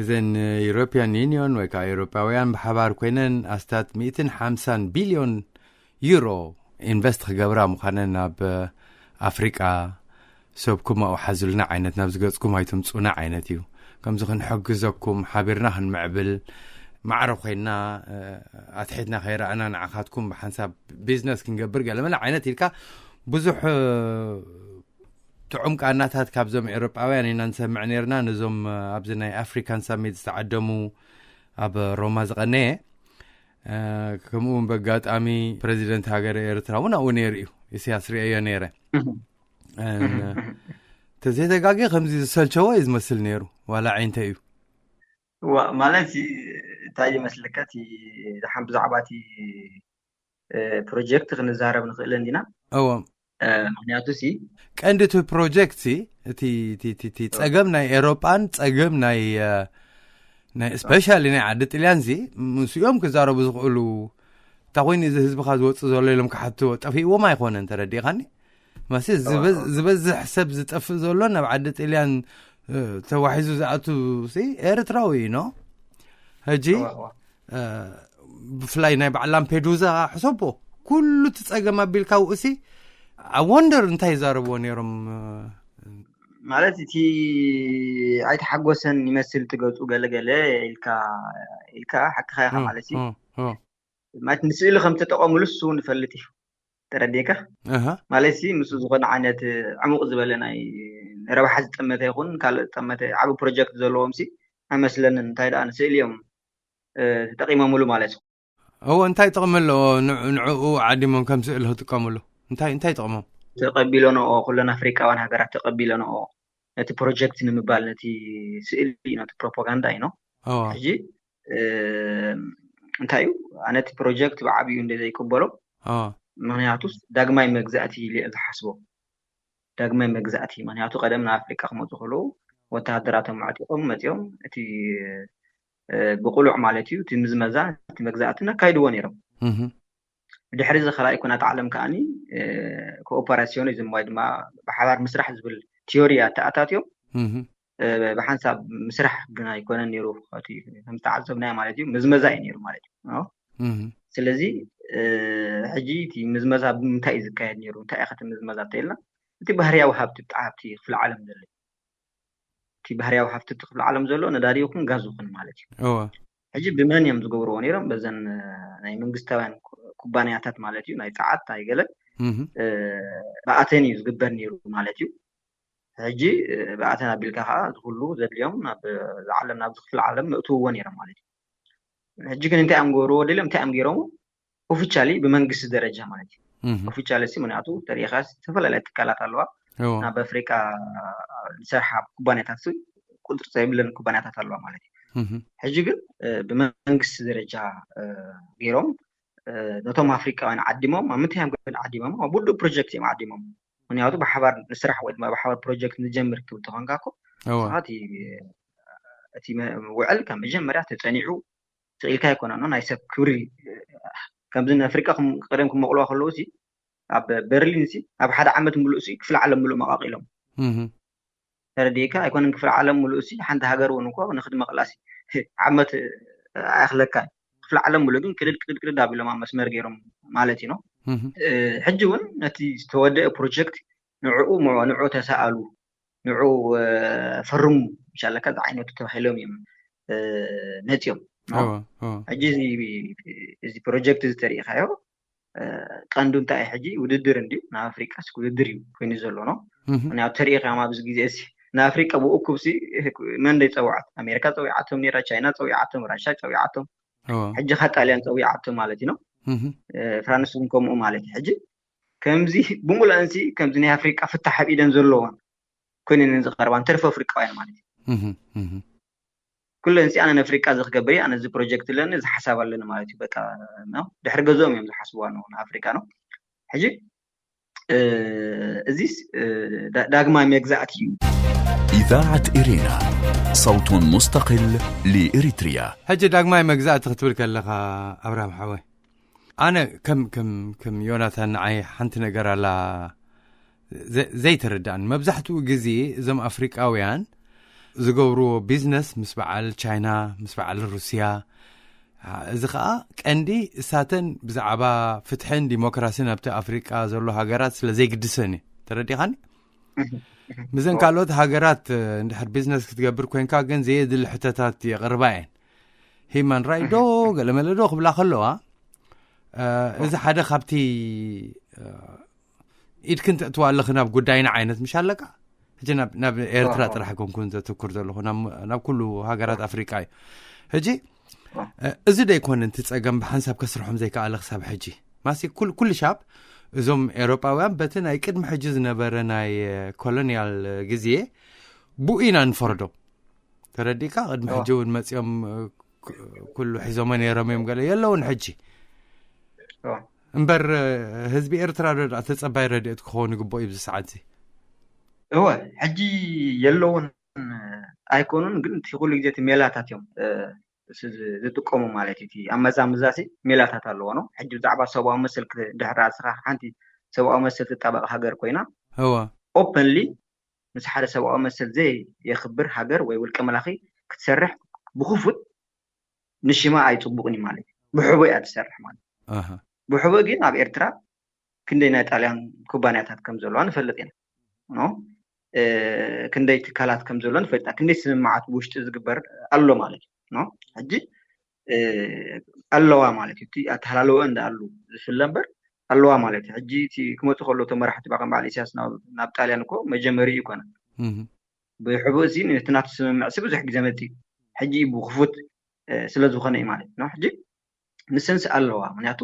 እዘን ዩሮፒያን ዩኒዮን ወይ ከዓ ኤውሮጳውያን ብሓባር ኮይነን ኣስታት ሚእትን ሓምሳን ቢልዮን ዩሮ ኢንቨስት ክገብራ ምዃነን ኣብ ኣፍሪቃ ሰብኩም ኣብኡ ሓዙልና ዓይነት፣ ናብ ዝገጽኩም ኣይትምጹና ዓይነት እዩ። ከምዚ ክንሕግዘኩም፣ ሓቢርና ክንምዕብል፣ ማዕረ ኮይና ኣትሒትና ከይረኣና ንዓኻትኩም ብሓንሳብ ቢዝነስ ክንገብር ገለመለ ዓይነት ኢልካ ብዙሕ ጥዑም ቃናታት ካብዞም ኤውሮጳውያን ኢና ንሰምዕ ነርና። ነዞም ኣብዚ ናይ ኣፍሪካን ሳሚት ዝተዓደሙ ኣብ ሮማ ዝቐነየ፣ ከምኡ እውን በጋጣሚ ፕሬዚደንት ሃገር ኤርትራ እውን ኣብኡ ነይሩ እዩ። ኢሳያስ ርእዮ ነይረ። ተዘይተጋጊ ከምዚ ዝሰልቸዎ እዩ ዝመስል ነይሩ። ዋላ ዓይንተ እዩ። ማለት እንታይ ይመስልካ? እቲ ደሓን ብዛዕባ እቲ ፕሮጀክት ክንዛረብ ንኽእል እንዲና። እዎ። ምክንያቱ ሲ ቀንዲ እቲ ፕሮጀክት ሲ እቲ ጸገም ናይ ኤሮጳን ጸገም ናይ ናይ ስፔሻሊ ናይ ዓዲ ጥልያን ሲ ምስኦም ክዛረቡ ዝኽእሉ፣ እንታይ ኮይኑ እዚ ህዝብኻ ዝወፅእ ዘሎ ኢሎም ክሓትዎ ጠፊእዎም ኣይኮነን። ተረዲእኻኒ? መሲ ዝበዝሕ ሰብ ዝጠፍእ ዘሎ ናብ ዓዲ ጥልያን ተዋሒዙ ዝኣቱ ሲ ኤርትራዊ እዩ። ኖ ሕጂ ብፍላይ ናይ በዓል ላምፔዱዛ ሕሰቦ፣ ኩሉ እቲ ፀገም ኣቢልካ ውእሲ ኣወንደር እንታይ ይዛረብዎ ነይሮም? ማለት እቲ ኣይተሓጎሰን ይመስል ትገፁ ገለገለ ኢልካ ኢልካ ሓቅኻ ኢኻ ማለት እዩ። ማለት ንስእሊ ከም ተጠቐሙሉ እሱ ንፈልጥ እዩ። ተረዲእካ? ማለት ሲ ምስ ዝኾነ ዓይነት ዕሙቕ ዝበለ ናይ ረብሓ ዝጠመተ ይኹን ካልእ ዝጠመተ ዓቢ ፕሮጀክት ዘለዎም ሲ ኣይመስለንን። እንታይ ደኣ ንስእሊ እዮም ተጠቂሞምሉ ማለት እዩ። እዎ፣ እንታይ ጥቕሚ ኣለዎ? ንዕኡ ዓዲሞም ከም ስእሊ ክጥቀምሉ እንታይ እንታይ ጥቕሞም? ተቐቢለንኦ፣ ኩለን ኣፍሪቃውያን ሃገራት ተቐቢለንኦ። ነቲ ፕሮጀክት ንምባል፣ ነቲ ስእሊ፣ ነቲ ፕሮፓጋንዳ እዩ ነው። ሕጂ እንታይ እዩ፣ ኣነ እቲ ፕሮጀክት ብዓብዩ እንደ ዘይቅበሎ፣ ምክንያቱስ ዳግማይ መግዛእቲ ኢለ ዝሓስቦ። ዳግማይ መግዛእቲ፣ ምክንያቱ ቀደም ናብ ኣፍሪቃ ክመፁ ከለዉ ወተሃደራቶም ኣዕጢቆም መፂኦም እቲ ብቁሉዕ ማለት እዩ እቲ ምዝመዛ፣ እቲ መግዛእቲ ነካይድዎ ነይሮም። ብድሕሪ እዚ ካልኣይ ኩናት ዓለም ከዓኒ ኮኦፐራሲዮኒዝም ወይ ድማ ብሓባር ምስራሕ ዝብል ቲዮሪ ኣተኣታትዮም ብሓንሳብ ምስራሕ ግን ኣይኮነን ነይሩ። ከም ዝተዓዘብናዮ ማለት እዩ ምዝመዛ እዩ ነይሩ ማለት እዩ። ስለዚ ሕጂ እቲ ምዝመዛ ብምንታይ እዩ ዝካየድ ነይሩ? እንታይ ኢኸ እቲ ምዝመዛ እንተኢልና፣ እቲ ባህርያዊ ሃብቲ ብጣዕቲ ክፍለ ዓለም ዘሎ እቲ ባህርያዊ ሃብቲ እቲ ክፍለ ዓለም ዘሎ ነዳዲ ይኹን ጋዝ ይኹን ማለት እዩ። ሕጂ ብመን እዮም ዝገብርዎ ነይሮም? በዘን ናይ መንግስታውያን ኩባንያታት ማለት እዩ፣ ናይ ፀዓት ናይ ገለ ብኣተን እዩ ዝግበር ነይሩ ማለት እዩ። ሕጂ ብኣተን ኣቢልካ ከዓ ዝኩሉ ዘድልዮም ናብ ዓለም፣ ናብዚ ክፍለ ዓለም ምእትውዎ ነይሮም ማለት እዩ። ሕጂ ግን እንታይ እዮም ገብርዎ ደልዮም? እንታይ እዮም ገይሮም? ኦፊሻሊ ብመንግስቲ ደረጃ ማለት እዩ። ኦፊሻሊ ሲ ምክንያቱ ተሪኢኻ ዝተፈላለያ ትካላት ኣለዋ። ናብ ኣፍሪቃ ዝሰርሓ ኩባንያታት ሲ ቁፅሪ ዘይብለን ኩባንያታት ኣለዋ ማለት እዩ። ሕጂ ግን ብመንግስቲ ደረጃ ገይሮም ነቶም ኣፍሪቃውያን ዓዲሞም። ኣብ ምንታይ እዮም ግን ዓዲሞም? ኣብ ውዱእ ፕሮጀክት እዮም ዓዲሞም። ምክንያቱ ብሓባር ንስራሕ ወይ ድማ ብሓባር ፕሮጀክት ንጀምር ክብል ተኾንካ እኮ እቲ ውዕል ካብ መጀመርያ ተፀኒዑ ስቕ ኢልካ ኣይኮነን፣ ናይ ሰብ ክብሪ። ከምዚ ንኣፍሪቃ ቀደም ክመቕልዋ ከለዉ ሲ ኣብ በርሊን ሲ ኣብ ሓደ ዓመት ምሉእ ሲ ክፍለ ዓለም ምሉእ መቓቒሎም። ተረዲእካ? ኣይኮነን ክፍለ ዓለም ምሉእ ሲ ሓንቲ ሃገር እውን እኮ ንክትመቕላ ሲ ዓመት ኣይኣኽለካ። ክፍለ ዓለም ምሉእ ግን ቅድድ ቅድድ ቅድድ ኣቢሎም ኣብ መስመር ገይሮም ማለት እዩ ነው። ሕጂ እውን ነቲ ዝተወደአ ፕሮጀክት ንዕኡ ንዑ ተሰኣሉ፣ ንዑ ፈርሙ ምሻለካ ዝዓይነቱ ተባሂሎም እዮም መፅዮም። ሕጂ እዚ ፕሮጀክት እዚ ተሪኢኻዮ ቀንዱ እንታይ እዩ? ሕጂ ውድድር እንዲዩ፣ ናብ ኣፍሪቃ ውድድር እዩ ኮይኑ ዘሎ ነው። ምክንያቱ ተሪኢኻዮም ኣብዚ ግዜ እዚ ንኣፍሪቃ ብእኩብ ሲ መን ደይ ፀውዓት? ኣሜሪካ ፀዊዓቶም ነይራ፣ ቻይና ፀዊዓቶም፣ ራሻ ፀዊዓቶም፣ ሕጂ ካ ጣልያን ፀዊዓቶም ማለት እዩ ነው። ፍራንስ እውን ከምኡ ማለት እዩ። ሕጂ ከምዚ ብምሉአን ሲ ከምዚ ናይ ኣፍሪቃ ፍታሕ ኣብ ኢደን ዘለዎን ኮይነን ዝቐርባን ተርፎ ኣፍሪቃውያን ማለት እዩ። ኩለን ሲ ኣነ ንኣፍሪቃ እዚ ክገብር እየ፣ ኣነ እዚ ፕሮጀክት ኣለኒ፣ እዚ ሓሳብ ኣለኒ ማለት እዩ። በቃ ነው ድሕሪ ገዝኦም እዮም ዝሓስብዋ ነው ንኣፍሪቃ ነው። ሕጂ እዚስ ዳግማይ መግዛእቲ እዩ። إذاعة إرينا، صوت مستقل لإريتريا. ሕጂ ዳግማይ መግዛእቲ ክትብል ከለኻ ኣብርሃም ሓወይ፣ ኣነ ከም ከም ከም ዮናታን ንዓይ ሓንቲ ነገር ኣላ ዘይተረዳእን። መብዛሕትኡ ግዜ እዞም ኣፍሪቃውያን ዝገብርዎ ቢዝነስ ምስ በዓል ቻይና፣ ምስ በዓል ሩስያ፣ እዚ ከዓ ቀንዲ እሳተን ብዛዕባ ፍትሕን ዲሞክራሲን ኣብቲ ኣፍሪቃ ዘሎ ሃገራት ስለ ዘይግድሰን እዩ። ተረዲኻኒ? ምዘን ካልኦት ሃገራት እንድሕር ቢዝነስ ክትገብር ኮንካ ግን ዘየድሊ ሕተታት የቕርባ እየን። ሂማን ራይት ዶ ገለመለ ዶ ክብላ ከለዋ፣ እዚ ሓደ ካብቲ ኢድክን ተእትዋ ኣለኺ ናብ ጉዳይና ዓይነት ምሽ ኣለካ። ሕጂ ናብ ኤርትራ ጥራሕ ኮንኩን ዘትኩር ዘለኹ፣ ናብ ኩሉ ሃገራት ኣፍሪቃ እዩ። ሕጂ እዚ ደይኮነ እቲ ጸገም ብሓንሳብ ከስርሖም ዘይከኣለ ክሳብ ሕጂ ማሲ ኩሉ ሻብ እዞም ኤውሮጳውያን በቲ ናይ ቅድሚ ሕጂ ዝነበረ ናይ ኮሎኒያል ግዜ ብኡ ኢና ንፈርዶ። ተረዲካ? ቅድሚ ሕጂ እውን መጺኦም ኩሉ ሒዞሞ ነይሮም እዮም፣ ገለ የለውን ሕጂ። እምበር ህዝቢ ኤርትራ ዶ ደኣ ተጸባይ ረድኤት ክኸውን ይግብኦ እዩ ኣብዚ ሰዓት እዚ? እወ፣ ሕጂ የለውን ኣይኮኑን፣ ግን እቲ ኩሉ ግዜ እቲ ሜላታት እዮም ዝጥቀሙ ማለት እዩ። እቲ ኣመዛምዛሲ ሜላታት ኣለዎ ነው። ሕጂ ብዛዕባ ሰብኣዊ መሰል ድሕር ራስኻ ሓንቲ ሰብኣዊ መሰል ትጣበቕ ሃገር ኮይና እወ ኦፐንሊ ምስ ሓደ ሰብኣዊ መሰል ዘይ የኽብር ሃገር ወይ ውልቀ መላኺ ክትሰርሕ ብክፉት ንሽማ ኣይጽቡቕን እዩ ማለት እዩ። ብሕቦ እያ ትሰርሕ ማለት እዩ። ብሕቦ ግን ኣብ ኤርትራ ክንደይ ናይ ጣልያን ኩባንያታት ከም ዘለዋ ንፈልጥ ኢና። ክንደይ ትካላት ከም ዘሎ ንፈልጥ ኢና። ክንደይ ስምምዓት ብውሽጢ ዝግበር ኣሎ ማለት እዩ። ሕጂ ኣለዋ ማለት እዩ። እቲ ኣተሃላልወ እንዳ ኣሉ ዝፍለ እምበር ኣለዋ ማለት እዩ። ሕጂ እቲ ክመፁ ከሎ እቶም መራሕቲ ባቐን በዓል ኢሳያስ ናብ ጣልያን እኮ መጀመሪ እዩ ይኮነ ብሕቡእ እዚ ነቲ ናቱ ስምምዕ ሲ ብዙሕ ግዜ መፂ ሕጂ ብክፉት ስለ ዝኾነ እዩ ማለት ነው። ሕጂ ንሰንስ ኣለዋ። ምክንያቱ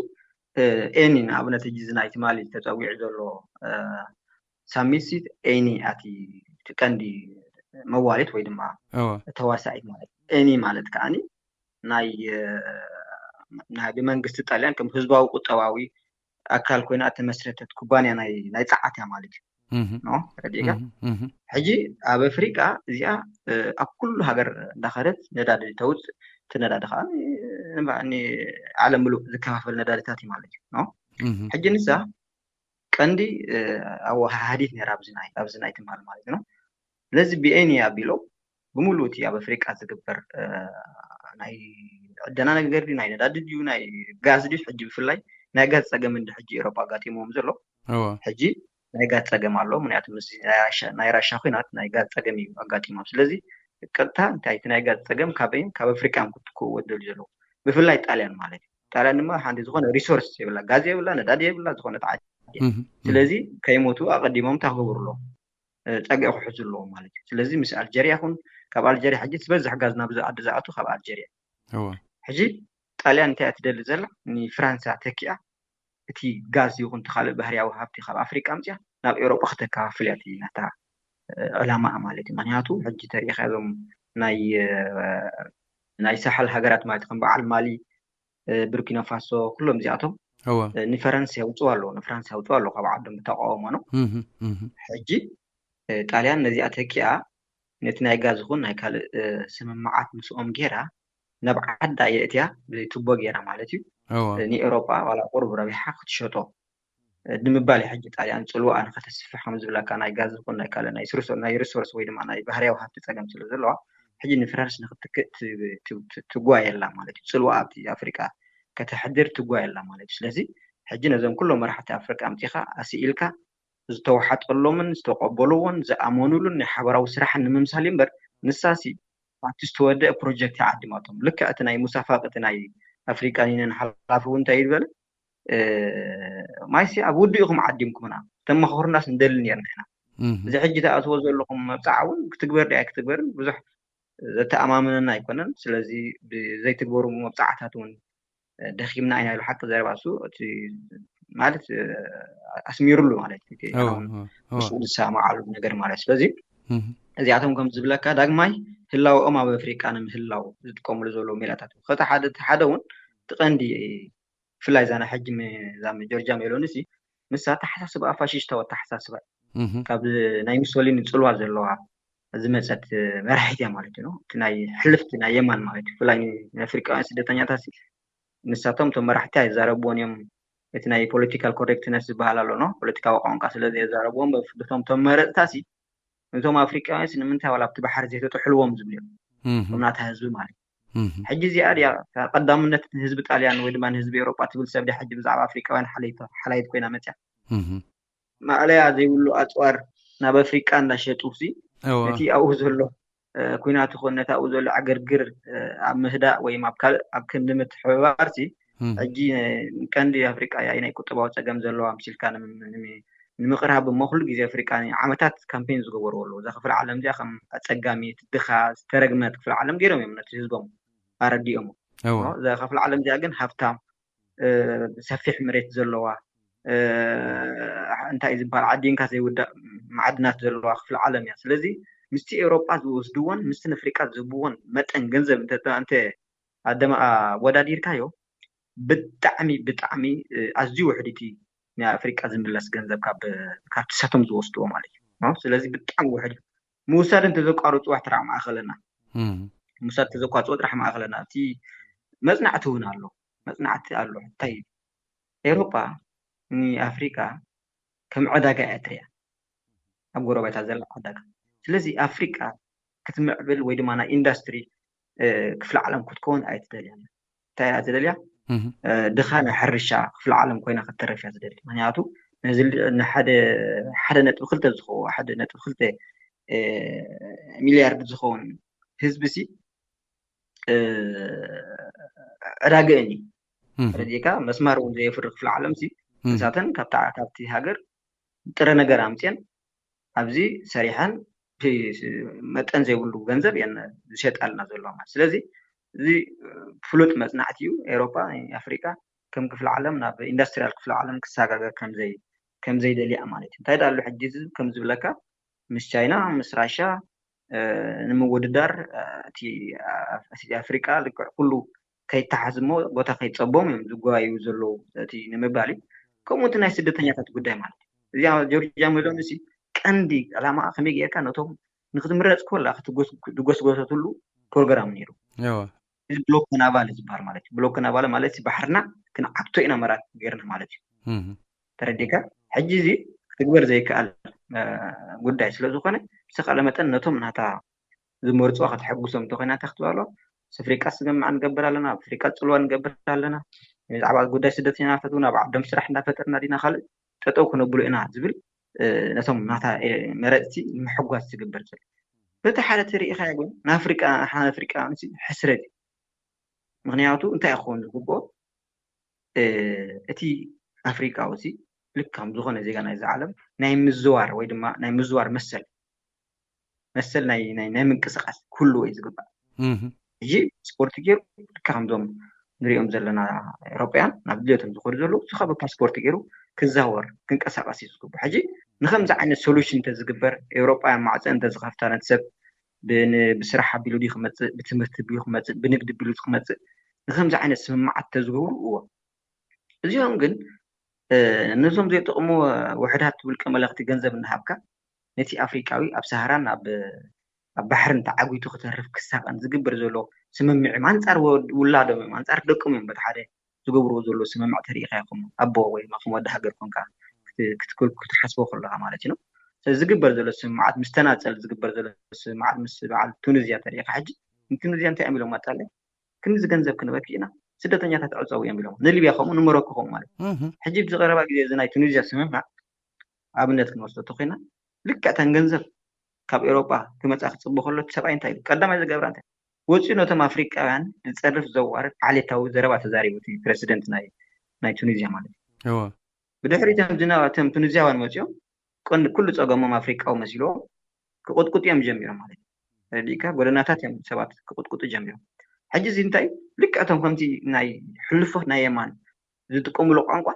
ኤኒ ንኣብነት ሕጂ እዚ ናይ ትማሊ ተፀዊዑ ዘሎ ሳሚት ሲ ኤኒ ኣቲ ቀንዲ መዋሊት ወይ ድማ ተዋሳኢት ማለት ኤኒ ማለት ከዓኒ ናይ ናይ ብመንግስቲ ጣልያን ከም ህዝባዊ ቁጠባዊ ኣካል ኮይና እተመስረተት ኩባንያ ናይ ናይ ጸዓት እያ ማለት እዩ። ኖ ረዲእካ ሕጂ ኣብ ኣፍሪቃ እዚኣ ኣብ ኩሉ ሃገር እንዳኸደት ነዳዲ ተውፅእ። እቲ ነዳዲ ከዓ ዓለም ምሉእ ዝከፋፈል ነዳዲታት እዩ ማለት እዩ። ሕጂ ንሳ ቀንዲ ኣወሃሃዲት ነራ ኣብዚ ናይ ትማል ማለት ነው። ስለዚ ብኤኒ ኣቢሎም ብምሉእ እቲ ኣብ ኣፍሪቃ ዝግበር ናይ ዕደና ነገር ድዩ ናይ ነዳዲ ድዩ ናይ ጋዝ ድዩ ሕጂ ብፍላይ ናይ ጋዝ ፀገም እንዲ ሕጂ ኤሮፓ ኣጋጢሞም ዘሎ ሕጂ ናይ ጋዝ ፀገም ኣሎ። ምክንያቱ ምስ ናይ ራሻ ኩናት ናይ ጋዝ ፀገም እዩ ኣጋጢሞም። ስለዚ ቀጥታ እንታይ እቲ ናይ ጋዝ ፀገም ካበይን ካብ ኣፍሪቃ እዮም ክትክእዎ ደልዩ ዘለዉ ብፍላይ ጣልያን ማለት እዩ። ጣልያን ድማ ሓንቲ ዝኾነ ሪሶርስ የብላ፣ ጋዝ የብላ፣ ነዳዲ የብላ፣ ዝኾነ ተዓዲ ስለዚ ከይሞቱ ኣቀዲሞም ታክብሩ ኣለዎም ፀግዒ ክሕዙ ኣለዎም ማለት እዩ። ስለዚ ምስ ኣልጀርያ ይኹን ካብ ኣልጀርያ ሕጂ ዝበዝሕ ጋዝ ናብ ዓዲ ዝኣቱ ካብ ኣልጀርያ። ሕጂ ጣልያን እንታይ ትደሊ ዘላ ንፍራንሳ ተኪኣ እቲ ጋዝ ይኹን እቲ ካልእ ባህርያዊ ሃብቲ ካብ ኣፍሪቃ ኣምፅያ ናብ ኤውሮጳ ክተከፋፍል እያ ናታ ዕላማኣ ማለት እዩ። ምክንያቱ ሕጂ ተሪኢኻ እዞም ናይ ናይ ሳሓል ሃገራት ማለት ከም በዓል ማሊ፣ ቡርኪና ፋሶ ኩሎም እዚኣቶም ንፈረንስ ያውፅዋ ኣለዎ ንፍራንስ ያውፅዋ ኣለዎ ካብ ዓዶም ብተቃውሞ ነው። ሕጂ ጣልያን ነዚኣ ተኪኣ ነቲ ናይ ጋዝ ይኹን ናይ ካልእ ስምምዓት ምስኦም ጌራ ናብ ዓዳ የእትያ ብቱቦ ጌራ ማለት እዩ። ንኤውሮጳ ዋላ ቁሩብ ረቢሓ ክትሸጦ ንምባል እዩ። ሕጂ ጣልያን ፅልዋኣ ንኸተስፍሕ ከም ዝብለካ ናይ ጋዝ ይኹን ናይ ካልእ ናይ ሪሶርስ ወይ ድማ ናይ ባህርያዊ ሃብቲ ፀገም ስለ ዘለዋ ሕጂ ንፍራንስ ንክትክእ ትጓየላ ማለት እዩ። ፅልዋ ኣብቲ ኣፍሪቃ ከተሕድር ትጓየላ ማለት እዩ። ስለዚ ሕጂ ነዞም ኩሎም መራሕቲ ኣፍሪቃ ኣምፂኻ ኣስኢልካ ዝተዋሓጠሎምን ዝተቀበልዎን ዝኣመኑሉን ናይ ሓበራዊ ስራሕን ንምምሳል እዩ እምበር ንሳሲ ኣብቲ ዝተወደአ ፕሮጀክት ይዓዲማቶም። ልክዕ እቲ ናይ ሙሳ ፋቂ እቲ ናይ ኣፍሪቃን ዩኒየን ሓላፊ እውን እንታይ እዩ ዝበለ ማይሲ ኣብ ውድኢኹም ዓዲምኩምና ተመኻኽሩናስ ንደሊ ነርና ኢና። እዚ ሕጂ ትኣትዎ ዘለኹም መብፃዓ እውን ክትግበር ድያ ኣይክትግበርን ብዙሕ ዘተኣማምነና ኣይኮነን። ስለዚ ብዘይትግበሩ መብፃዕታት እውን ደኺምና ኢና ኢሉ ሓቂ ዘረባ እሱ ማለት ኣስሚሩሉ ማለት እዩ። ምስኡ ዝሰማማዓሉ ነገር ማለት ስለዚ እዚኣቶም ከም ዝብለካ ዳግማይ ህላወኦም ኣብ ኣፍሪቃ ንምህላው ዝጥቀምሉ ዘለዉ ሜላታት እዩ። ከቲ ሓደ እቲ ሓደ እውን እቲ ቀንዲ ብፍላይ እዛ ናይ ሕጂ ም- እዛ ም- ጆርጃ ሜሎኒ ሲ ንሳ ኣተሓሳስባ ፋሽስታዊ ኣተሓሳስባ እዩ። ካብ ናይ ሙሶሊኒ ፅልዋ ዘለዋ ዝመፀት መራሒት እያ ማለት እዩ። እቲ ናይ ሕልፍቲ ናይ የማን ማለት እዩ። ብፍላይ ንኣፍሪቃውያን ስደተኛታት ሲ ንሳቶም እቶም መራሕቲ ኣይዛረብዎን እዮም። እቲ ናይ ፖለቲካል ኮሬክትነስ ዝበሃል ኣሎ፣ ኖ፣ ፖለቲካዊ ቋንቋ ስለ ዘየዛረብዎም፣ በፍቶም እቶም መረፅታ ሲ፣ እቶም ኣፍሪቃውያን ሲ ንምንታይ ዋላ ኣብቲ ባሕሪ ዘይተጥሕልዎም ዝብሉ እዮም። እቶም ናታ ህዝቢ ማለት እዩ። ሕጂ እዚኣ ድያ እታ ቀዳምነት ንህዝቢ ጣልያን ወይ ድማ ንህዝቢ ኤውሮጳ ትብል ሰብ ድያ ሕጂ ብዛዕባ ኣፍሪቃውያን ሓለይቶ-፣ ሓላይት ኮይና መፅያ? ማእለያ ዘይብሉ ኣፅዋር ናብ ኣፍሪቃ እንዳሸጡ ሲ፣ እቲ ኣብኡ ዘሎ ኩናት ይኹን ነቲ ኣብኡ ዘሎ ዕግርግር ኣብ ምህዳእ ወይ ኣብ ካልእ ኣብ ክንዲ ምትሕብባር ሲ፣ ሕጂ ቀንዲ ኣፍሪቃ እያ ናይ ቁጠባዊ ፀገም ዘለዋ ምሲልካ ንምቅራብ እሞ ኩሉ ግዜ ኣፍሪቃ ዓመታት ካምፔን ዝገበርዎ ኣለዉ። እዛ ክፍለ ዓለም እዚኣ ከም ኣፀጋሚት ድኻ ዝተረግመት ክፍለ ዓለም ገይሮም እዮም ነቲ ህዝቦም ኣረዲኦሞ። እዛ ክፍለ ዓለም እዚኣ ግን ሃብታም ሰፊሕ መሬት ዘለዋ እንታይ ዝበሃል ዓዲንካ ዘይውዳእ ማዕድናት ዘለዋ ክፍለ ዓለም እያ። ስለዚ ምስቲ ኤውሮጳ ዝወስድዎን ምስቲ ንኣፍሪቃ ዝህብዎን መጠን ገንዘብ እንተ ኣደማ ኣወዳዲርካዮ ብጣዕሚ ብጣዕሚ ኣዝዩ ውሕድ እቲ ናይ ኣፍሪቃ ዝምለስ ገንዘብ ካብ ካብቲ ሳቶም ዝወስድዎ ማለት እዩ። ስለዚ ብጣዕሚ ውሕድ እዩ። ምውሳድ እንተዘቋርፁ ጥራሕ ማእኸለና ምውሳድ ተዘቋርፅዎ ጥራሕ ማእኸለና እቲ መፅናዕቲ እውን ኣሎ። መፅናዕቲ ኣሎ። እንታይ ኤውሮጳ ንኣፍሪቃ ከም ዕዳጋ እያ ትሪኣ፣ ኣብ ጎረቤታ ዘላ ዕዳጋ። ስለዚ ኣፍሪቃ ክትምዕብል ወይ ድማ ናይ ኢንዳስትሪ ክፍለ ዓለም ክትከውን ኣይትደልያን። እንታይ እያ ትደልያ? ድኻ ናይ ሕርሻ ክፍለ ዓለም ኮይና ክትተረፍ እያ ትደሊ። ምክንያቱ ነዚ ሓደ ሓደ ነጥቢ ክልተ ዝኸውን ሓደ ነጥቢ ክልተ ሚሊያርድ ዝኸውን ህዝቢ ሲ ዕዳገአን እዩ። ረዲእካ መስማር እውን ዘየፍሪ ክፍለ ዓለም ሲ ንሳተን ካብቲ ሃገር ጥረ ነገር ኣምፅአን ኣብዚ ሰሪሐን መጠን ዘይብሉ ገንዘብ እየን ዝሸጣልና ዘለዋ ማለት። ስለዚ እዚ ፍሉጥ መፅናዕቲ እዩ። ኤውሮጳ ኣፍሪቃ ከም ክፍለ ዓለም ናብ ኢንዳስትሪያል ክፍለ ዓለም ክሰጋገር ከም ዘይደልያ ማለት እዩ። እንታይ ዳኣሉ ሕጂ ከም ዝብለካ ምስ ቻይና ምስ ራሻ ንምውድዳር እቲ ኣፍሪቃ ልክዕ ኩሉ ከይተሓዝ እሞ ቦታ ከይፀቦም እዮም ዝጓዩ ዘለዉ እቲ ንምባል እዩ። ከምኡ እቲ ናይ ስደተኛታት ጉዳይ ማለት እዩ። እዚኣ ጆርጅያ ሜሎኒ ሲ ቀንዲ ዕላማ ከመይ ጌርካ ነቶም ንክትምረፅ ኮላ ክትጎስጎሰትሉ ፕሮግራም ነይሩ። እዚ ብሎኮ ናቫል ዝበሃል ማለት እዩ። ብሎኮ ናቫል ማለት ባሕርና ክንዓግቶ ኢና መራት ጌርና ማለት እዩ። ተረዲካ? ሕጂ እዚ ክትግበር ዘይከኣል ጉዳይ ስለዝኾነ ብዝተኻለ መጠን ነቶም ናታ ዝመርፅዋ ከተሐጉሶም እንተኮይና እንታይ ክትብሎ ኣፍሪቃ ስምምዕ ንገብር ኣለና፣ ኣፍሪቃ ፅልዋ ንገብር ኣለና፣ ብዛዕባ ጉዳይ ስደተኛታት እውን ኣብ ዓዶም ስራሕ እንዳፈጠርና ዲና ካልእ ጠጠው ክነብሎ ኢና ዝብል ነቶም ናታ መረፅቲ ንምሕጓስ ዝግበር ዘሎ በቲ ሓደ ተሪኢኻዮ ግን ንኣፍሪቃ ንሓን ኣፍሪቃውያን ሕስረት እዩ። ምክንያቱ እንታይ ክኸውን ዝግብኦ እቲ ኣፍሪቃዊ ሲ ልክ ከም ዝኾነ ዜጋ ናይዚ ዓለም ናይ ምዝዋር ወይ ድማ ናይ ምዝዋር መሰል መሰል ናይ ናይ ናይ ምንቅስቃስ ክህልዎ እዩ ዝግባእ። ሕጂ ስፖርት ገይሩ ልካ ከምዞም ንሪኦም ዘለና ኤውሮጳውያን ናብ ድሌቶም ዝኸዱ ዘለዉ እሱ ካብ ፓስፖርት ገይሩ ክዛወር ክንቀሳቀስ እዩ ዝግባእ። ሕጂ ንከምዚ ዓይነት ሶሉሽን እንተዝግበር ኤውሮጳውያን ማዕፀ እንተዝኸፍታ ነቲ ሰብ ብስራሕ ኣቢሉ ድዩ ክመፅእ ብትምህርቲ ቢሉ ክመፅእ ብንግዲ ቢሉ ክመፅእ ንከምዚ ዓይነት ስምምዓት ተዝገብሩ እዎ። እዚኦም ግን ነዞም ዘይጠቕሙ ውሕዳት ውልቀ መለኽቲ ገንዘብ እናሃብካ ነቲ ኣፍሪቃዊ ኣብ ሰሃራን ኣብ ኣብ ባሕርን ተዓጒቱ ክተርፍ ክሳቐን ዝግበር ዘሎ ስምምዕ ኣንጻር ውላዶም እዮም ኣንጻር ደቆም እዮም በቲ ሓደ ዝገብርዎ ዘሎ ስምምዕ ተሪኢኻ ኢኹም ኣቦ ወይ ከም ወዲ ሃገር ኮንካ ክትሓስቦ ከለኻ ማለት እዩ። ዝግበር ዘሎ ስምምዓት ምስ ተናጸል ዝግበር ዘሎ ስምምዓት ምስ በዓል ቱኒዝያ ተሪኢኻ ሕጂ ንቱኒዝያ እንታይ እዮም ኢሎም ኣጣልያ ክንዚ ገንዘብ ክንበኪ ኢና ስደተኛታት ዕፀው እዮም ኢሎም ንሊብያ ከምኡ ንሞሮኮ ከምኡ ማለት ሕጂ ብዝቀረባ ግዜ እዚ ናይ ቱኒዝያ ስምምዕ ኣብነት ክንወስዶ ተኮይና ልክዕተን ገንዘብ ካብ ኤውሮጳ ክመፃ ክፅበ ከሎ ሰብኣይ እንታይ ኢሉ ቀዳማይ ዝገብራ እንታይ ወፂኡ ነቶም ኣፍሪቃውያን ዝፀርፍ ዘዋርድ ዓሌታዊ ዘረባ ተዛሪቡ እቲ ፕረሲደንት ናይ ናይ ቱኒዝያ ማለት እዩ። ብድሕሪ እቶም ዝነበ እቶም ቱኒዝያውያን መፂኦም ቀንዲ ኩሉ ፀገሞም ኣፍሪቃዊ መሲልዎም ክቕጥቅጡ እዮም ጀሚሮም ማለት እዩ። ረዲእካ ጎደናታት እዮም ሰባት ክቕጥቅጡ ጀሚሮም። ሕጂ እዚ እንታይ ልክዕቶም ከምቲ ናይ ሕሉፎት ናይ የማን ዝጥቀምሉ ቋንቋ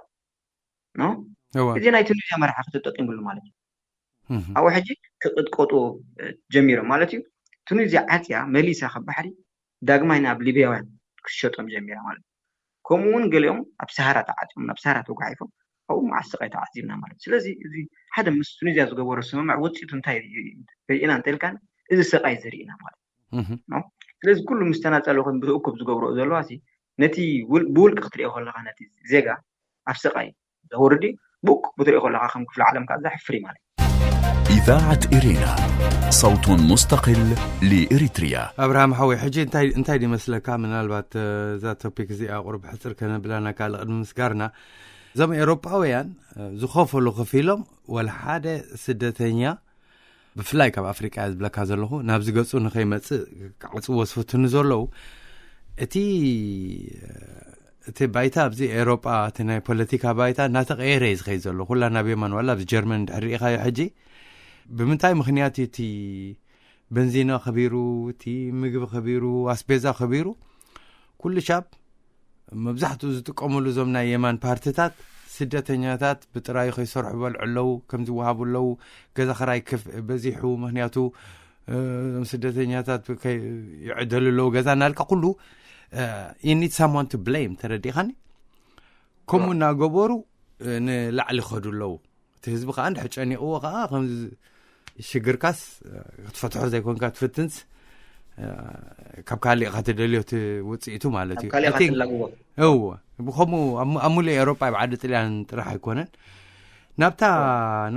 እዚ ናይ ቱኒዝያ መራሒ ተጠቂምሉ ማለት እዩ። ኣብኡ ሕጂ ክቕጥቀጡ ጀሚሮም ማለት እዩ። ቱኒዝያ ዓፅያ መሊሳ ካብ ባሕሪ ዳግማይ ናብ ሊብያውያን ክትሸጦም ጀሚራ ማለት እዩ። ከምኡ እውን ገሊኦም ኣብ ሰሃራ ተዓፅዮም ናብ ሰሃራ ተጓሒፎም ኣብኡ መዓት ስቃይ ተዓዚብና ማለት እዩ። ስለዚ እዚ ሓደ ምስ ቱኒዝያ ዝገበሮ ስምምዕ ውፅኢቱ እንታይ ርኢና እንተልካን እዚ ስቃይ እዚ ርኢና ማለት እዩ። ስለዚ ኩሉ ምስ ተናፀለ ኮይኑ ብትእኩብ ዝገብርኦ ዘለዋ ነቲ ውል- ብውልቂ ክትሪኦ ከለካ ነቲ ዜጋ ኣብ ስቃይ ዘውርድ እዩ። ብውቅ ክትሪኦ ከለካ ከም ክፍለ ዓለም ከዓ ዘሕፍር እዩ ማለት እዩ። إذاعة إرينا، صوت مستقل لإريتريا. ኣብርሃም ሓወይ፣ ሕጂ እንታይ እንታይ ድመስለካ? ምናልባት እዛ ቶፒክ እዚኣ ቁርብ ሕፅር ከነብላና ካልእ ቅድሚ ምስጋርና፣ እዞም ኤውሮጳውያን ዝኸፈሉ ከፊሎም ወላ ሓደ ስደተኛ፣ ብፍላይ ካብ ኣፍሪቃ ዝብለካ ዘለኹ፣ ናብዚ ገፁ ንኸይመፅእ ክዓፅዎ ዝፈትኑ ዘለዉ፣ እቲ እቲ ባይታ ኣብዚ ኤውሮጳ፣ እቲ ናይ ፖለቲካ ባይታ እናተቐየረ እዩ ዝኸይድ ዘሎ። ኩላ ናብ የማን ዋላ ኣብዚ ጀርመን እንድሕር ርኢኻዮ ሕጂ፣ ብምንታይ ምክንያት እዩ እቲ በንዚና ከቢሩ፣ እቲ ምግቢ ከቢሩ፣ ኣስቤዛ ከቢሩ፣ ኩሉ ሻብ መብዛሕትኡ ዝጥቀመሉ እዞም ናይ የማን ፓርቲታት ስደተኛታት ብጥራዩ ከይሰርሑ በልዑ ኣለዉ፣ ከም ዝወሃቡ ኣለዉ። ገዛ ኸራይ ክፍ በዚሑ፣ ምክንያቱ እዞም ስደተኛታት ይዕደሉ ኣለዉ ገዛ እናልካ ኩሉ you need someone to blame። ተረዲኻኒ? ከምኡ እናገበሩ ንላዕሊ ይኸዱ ኣለዉ። እቲ ህዝቢ ከዓ እንድሕር ጨኒቕዎ ከዓ ከም ሽግርካስ ክትፈትሖ ዘይኮንካ ትፍትንስ ካብ ካልእ ኢኻ ትደልዮ እቲ ውፅኢቱ ማለት እዩ። ካልእ ኢኻ ትላግቦ። እወ፣ ብከምኡ ኣብ ኣብ ሙሉእ ኤውሮጳ ኣብ ዓዲ ጥልያን ጥራሕ ኣይኮነን። ናብታ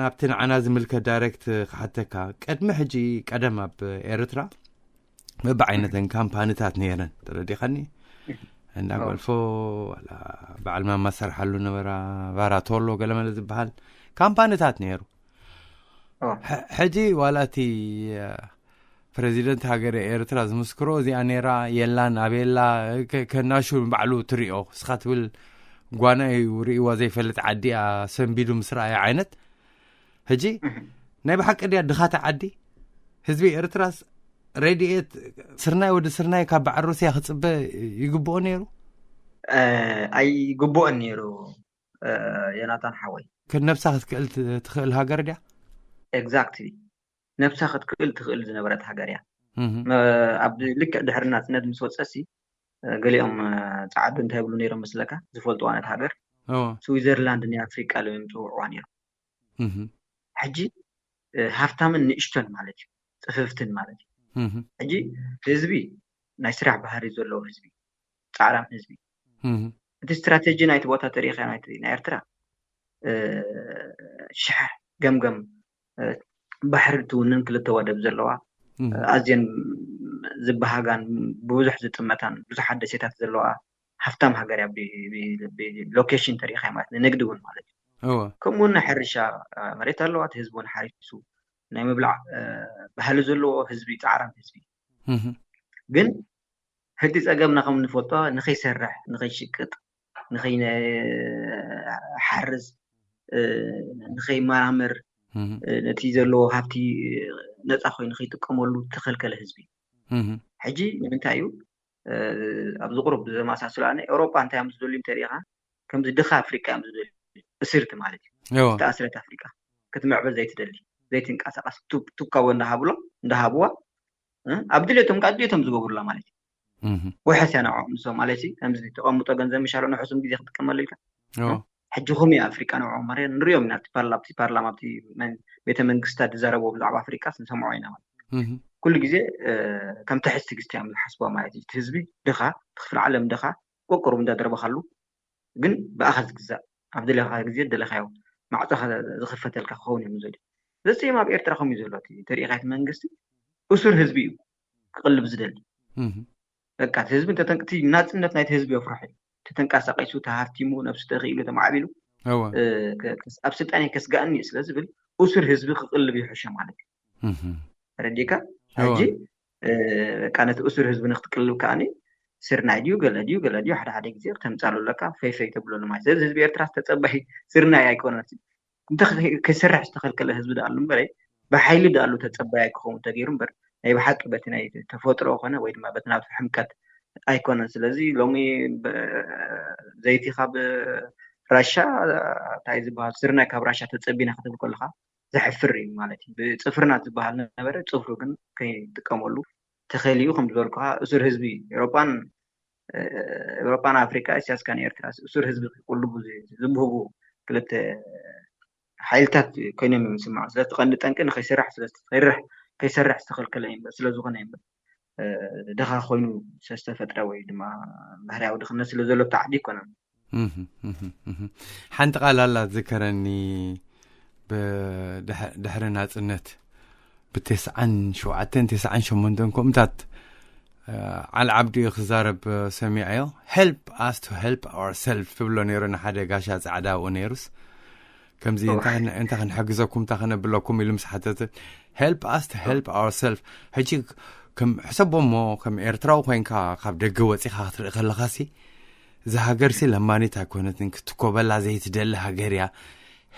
ናብቲ ንዓና ዝምልከት ዳይሬክት ክሓተካ፣ ቅድሚ ሕጂ ቀደም ኣብ ኤርትራ በብዓይነተን ካምፓኒታት ነይረን፣ ተረዲኻኒ? እንዳ ጎልፎ፣ ዋላ በዓል ማማ ሰርሓሉ ነበራ፣ ባራቶሎ ገለመለ ዝበሃል ካምፓኒታት ነይሩ። ሕጂ ዋላ እቲ ፕረዚደንት ሃገረ ኤርትራ ዝምስክሮ እዚኣ ነይራ የላን ኣበየላ ከናሹ ባዕሉ ትሪኦ እስኻ ትብል፣ ጓና እዩ ርእይዋ ዘይፈልጥ ዓዲ እያ ሰንቢዱ ምስ ረኣየ ዓይነት። ሕጂ ናይ ብሓቂ ድያ ድኻታ ዓዲ? ህዝቢ ኤርትራስ ረድኤት ስርናይ ወዲ ስርናይ ካብ በዓል ሩስያ ክፅበ ይግብኦ ነይሩ? ኣይግብኦን ነይሩ። ዮናታን ሓወይ፣ ነብሳ ክትክእል ትኽእል ሃገር ድያ? ኤግዛክትሊ፣ ነብሳ ክትክእል ትኽእል ዝነበረት ሃገር እያ። ኣብ ልክዕ ድሕሪ ናፅነት ምስ ወፀሲ፣ ገሊኦም ፃዓዱ እንታይ ይብሉ ነይሮም መስለካ? ዝፈልጥዋ ነት ሃገር ስዊዘርላንድ ናይ ኣፍሪቃ ኢሎም ዝፅውዕዋ ነይሮም። ሕጂ ሃፍታምን ንእሽቶን ማለት እዩ፣ ፅፍፍትን ማለት እዩ። ሕጂ ህዝቢ ናይ ስራሕ ባህሪ ዘለዎ ህዝቢ፣ ፃዕራም ህዝቢ። እቲ ስትራቴጂ ናይቲ ቦታ ተሪኢኻ፣ ናይ ኤርትራ ሽሕ ገምገም ባሕሪ ትውንን፣ ክልተ ወደብ ዘለዋ፣ ኣዝየን ዝበሃጋን ብብዙሕ ዝጥመታን ብዙሓት ደሴታት ዘለዋ ሃፍታም ሃገር እያ። ሎኬሽን ተሪኢኻ ማለት ንንግዲ እውን ማለት እዩ። ከምኡ እውን ናይ ሕርሻ መሬት ኣለዋ። እቲ ህዝቢ እውን ሓሪሱ ናይ ምብላዕ ባህሊ ዘለዎ ህዝቢ፣ ፃዕራም ህዝቢ። ግን ሕጂ ፀገምና ከም ንፈልጦ፣ ንኸይሰርሕ፣ ንኸይሽቅጥ፣ ንኸይሓርስ፣ ንኸይመራመር፣ ነቲ ዘለዎ ሃፍቲ ነፃ ኮይኑ ከይጥቀመሉ ተኸልከለ ህዝቢ። ሕጂ ንምንታይ እዩ ኣብዚ ቁሩብ ዘመሳስሉ? ኣነ ኤውሮጳ እንታይ እዮም ዝደልዩ እንተሪኢኻ፣ ከምዚ ድኻ ኣፍሪቃ እዮም ዝደልዩ። እስርቲ ማለት እዩ። ዝተኣስረት ኣፍሪቃ ክትምዕብል ዘይትደሊ፣ ዘይትንቀሳቀስ፣ ቱካቦ እንዳሃብሎም እንዳሃብዋ፣ ኣብ ድሌቶም ከዓ ድሌቶም ዝገብሩላ ማለት እዩ። ውሕስ እያ ንዕኦም ንሶም ማለት እዩ። ከምዚ ተቐምጦ ገንዘብ ምሻሎ ንሕሱም ግዜ ክትጥቀመሉ ኢልካ። ሕጂ ኹም እዩ ኣፍሪቃ ንዕኦም ማለት ንሪኦም ኢና። ኣብቲ ፓርላ ኣብቲ ፓርላማ ኣብቲ ቤተ መንግስታት ዝዛረብዎ ብዛዕባ ኣፍሪቃ ንሰምዖ ኢና ማለት ኩሉ ግዜ ከም ትሕቲ ትግስቲ እዮም ዝሓስቦ ማለት እዩ። እቲ ህዝቢ ድኻ፣ እቲ ክፍሊ ዓለም ድኻ፣ ቆቆሩብ እንዳደረበኻሉ ግን ብኣኻ ዝግዛእ፣ ኣብ ደለኻ ግዜ ደለኻዮ ማዕፆ ዝኽፈተልካ ክኸውን እዮም ዝደልዩ። ዘስም ኣብ ኤርትራ ከምኡ ዘሎ ተሪኢኻ እቲ መንግስቲ እሱር ህዝቢ እዩ ክቕልብ ዝደሊ። በቃ እቲ ህዝቢ እንተተንቅቲ ናፅነት ናይቲ ህዝቢ የፍርሑ እዩ። ተተንቀሳቂሱ ተሃፍቲሙ ነብሱ ተኽኢሉ ተማዕቢሉ ኣብ ስልጣን ከስጋእኒ እዩ ስለ ዝብል እሱር ህዝቢ ክቕልብ ይሕሾ ማለት እዩ። ተረዲካ? ሕጂ በቃ ነቲ እሱር ህዝቢ ንክትቅልብ ከዓኒ ስርናይ ድዩ ገለ ድዩ ገለ ድዩ ሓደ ሓደ ግዜ ክተምፃሉ ኣለካ፣ ፈይፈይ ተብለሉ ማለት። ስለዚ ህዝቢ ኤርትራ ተፀባይ ስርናይ ኣይኮነን። እንተ ከይሰርሕ ዝተኸልከለ ህዝቢ ደኣሉ እምበረ ብሓይሊ ደኣሉ ተፀባይ ኣይክኸውን ተገይሩ እምበር ናይ ብሓቂ በቲ ናይ ተፈጥሮ ኮነ ወይ ድማ በቲ ናብቲ ሕምቀት ኣይኮነን። ስለዚ ሎሚ ዘይቲ ካብ ራሻ እንታይ ዝበሃል ስርናይ ካብ ራሻ ተፀቢና ክትብል ከለካ ዘሕፍር እዩ ማለት እዩ። ብፅፍርና ዝበሃል ነበረ፣ ፅፍሩ ግን ከይጥቀመሉ ተኸሊኡ። ከም ዝበልኩኻ እሱር ህዝቢ ኤውሮጳን ኤውሮጳን ኣፍሪቃ፣ እስያስ ካን ኤርትራ እሱር ህዝቢ ክቁልቡ ዝበህጉ ክልተ ሓይልታት ኮይኖም እዮም ዝስምዑ። ስለዚ ቀንዲ ጠንቂ ንኸይሰርሕ ስለዝተሰርሕ ከይሰርሕ ዝተኸልከለ እዩ እምበር ስለዝኾነ እዩ እምበር ድኻ ኮይኑ ዝተፈጥረ ወይ ድማ ባህርያዊ ድኽነት ስለ ዘሎ ተዓዲ ኣይኮነን። ሓንቲ ቃል ኣላ ዝከረኒ፣ ድሕሪ ናፅነት ብተስዓን ሸውዓተን ተስዓን ሸሞንተን ከምኡታት ዓል ዓብዲ ክዛረብ ሰሚዐዮ። Help us to help ourselves ትብሎ ነይሩ ንሓደ ጋሻ ፃዕዳ ኣብኡ ነይሩስ ከምዚ እንታይ ክንሕግዘኩም እንታይ ከነብለኩም ኢሉ ምስ ሓተተ፣ Help us to help ourselves። ሕጂ ከም ሕሰቦ እሞ ከም ኤርትራዊ ኮይንካ ካብ ደገ ወፂኻ ክትርኢ ከለኻሲ እዛ ሃገርሲ ለማኒት ኣይኮነትን፣ ክትኮበላ ዘይትደሊ ሃገር እያ።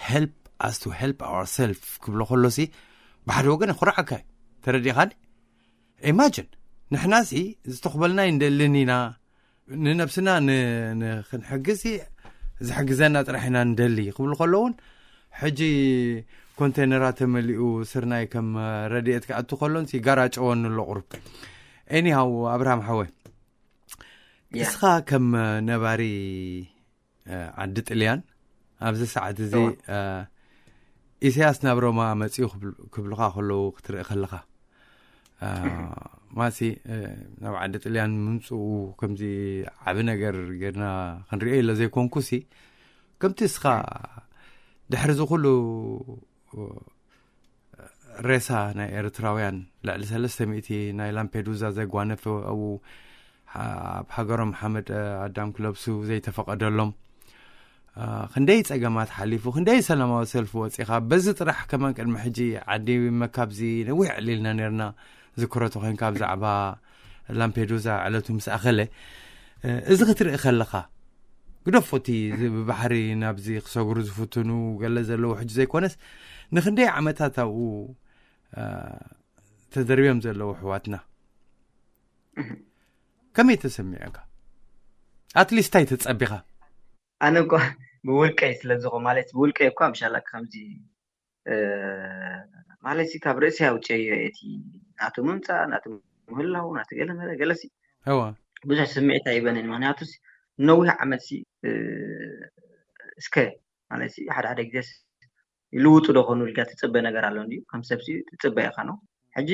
Help us to help ourselves ክብሎ ከሎሲ ብሓደ ወገን ኩርዓካ እዩ። ተረዲኻኒ? Imagine ንሕናሲ ዝተኽበልና ይንደልን ኢና፣ ንነብስና ክንሕግዝ ዝሕግዘና ጥራሕ ኢና ንደሊ ክብሉ ከለውን ሕጂ ኮንቴነራ ተመሊኡ ስርናይ ከም ረድኤት ክኣቱ ከሎን ሲጋራ ጨወኑ ኣሎ ቁሩብ። Anyhow ኣብርሃም ሓወይ፣ እስኻ ከም ነባሪ ዓዲ ጥልያን ኣብዚ ሰዓት እዚ ኢሳያስ ናብ ሮማ መፂኡ ክብሉካ ከለዉ ክትርኢ ከለካ ማሲ ናብ ዓዲ ጥልያን ምምፅኡ ከምዚ ዓቢ ነገር ጌርና ክንሪኦ ኢለ ዘይኮንኩሲ፣ ከምቲ እስኻ ድሕሪ እዚ ኩሉ ሬሳ ናይ ኤርትራውያን ልዕሊ ሰለስተ ሚእቲ ናይ ላምፔዱዛ ዘጓነፈ ኣብኡ ኣብ ሃገሮም ሓመድ ኣዳም ክለብሱ ዘይተፈቐደሎም ክንደይ ጸገማት ሓሊፉ ክንደይ ሰላማዊ ሰልፊ ወጺኻ በዚ ጥራሕ ከማን ቅድሚ ሕጂ ዓዲ መካብዚ ነዊሕ ዕሊልና ነርና ዝክረቱ ኮይንካ ብዛዕባ ላምፔዱዛ ዕለቱ ምስ ኣኸለ እዚ ክትርኢ ከለኻ ግደፎ እቲ ብባሕሪ ናብዚ ክሰግሩ ዝፍትኑ ገለ ዘለዉ ሕጂ ዘይኮነስ ንክንደይ ዓመታት ኣብኡ ተደርብዮም ዘለዉ ኣሕዋትና ከመይ ተሰሚዑካ? ኣትሊስት እንታይ ተጸቢኻ? ኣነ እኳ ብውልቀይ ስለ ዝኾ ማለት ብውልቀይ እኳ ምሻላ ከምዚ ማለት ካብ ርእሲ ኣውፅዮ እቲ ናቱ ምምፃእ ናቱ ምህላው ናቱ ገለ ገለሲ እዋ ብዙሕ ስምዒት ኣይበንን። ምክንያቱ ነዊሕ ዓመት እስከ ማለት ሓደ ሓደ ግዜ ይልውጡ ዶ ኾኑ ኢልካ ትፅበ ነገር ኣሎ እንድዩ። ከም ሰብ ትፅበ ኢኻ ነው። ሕጂ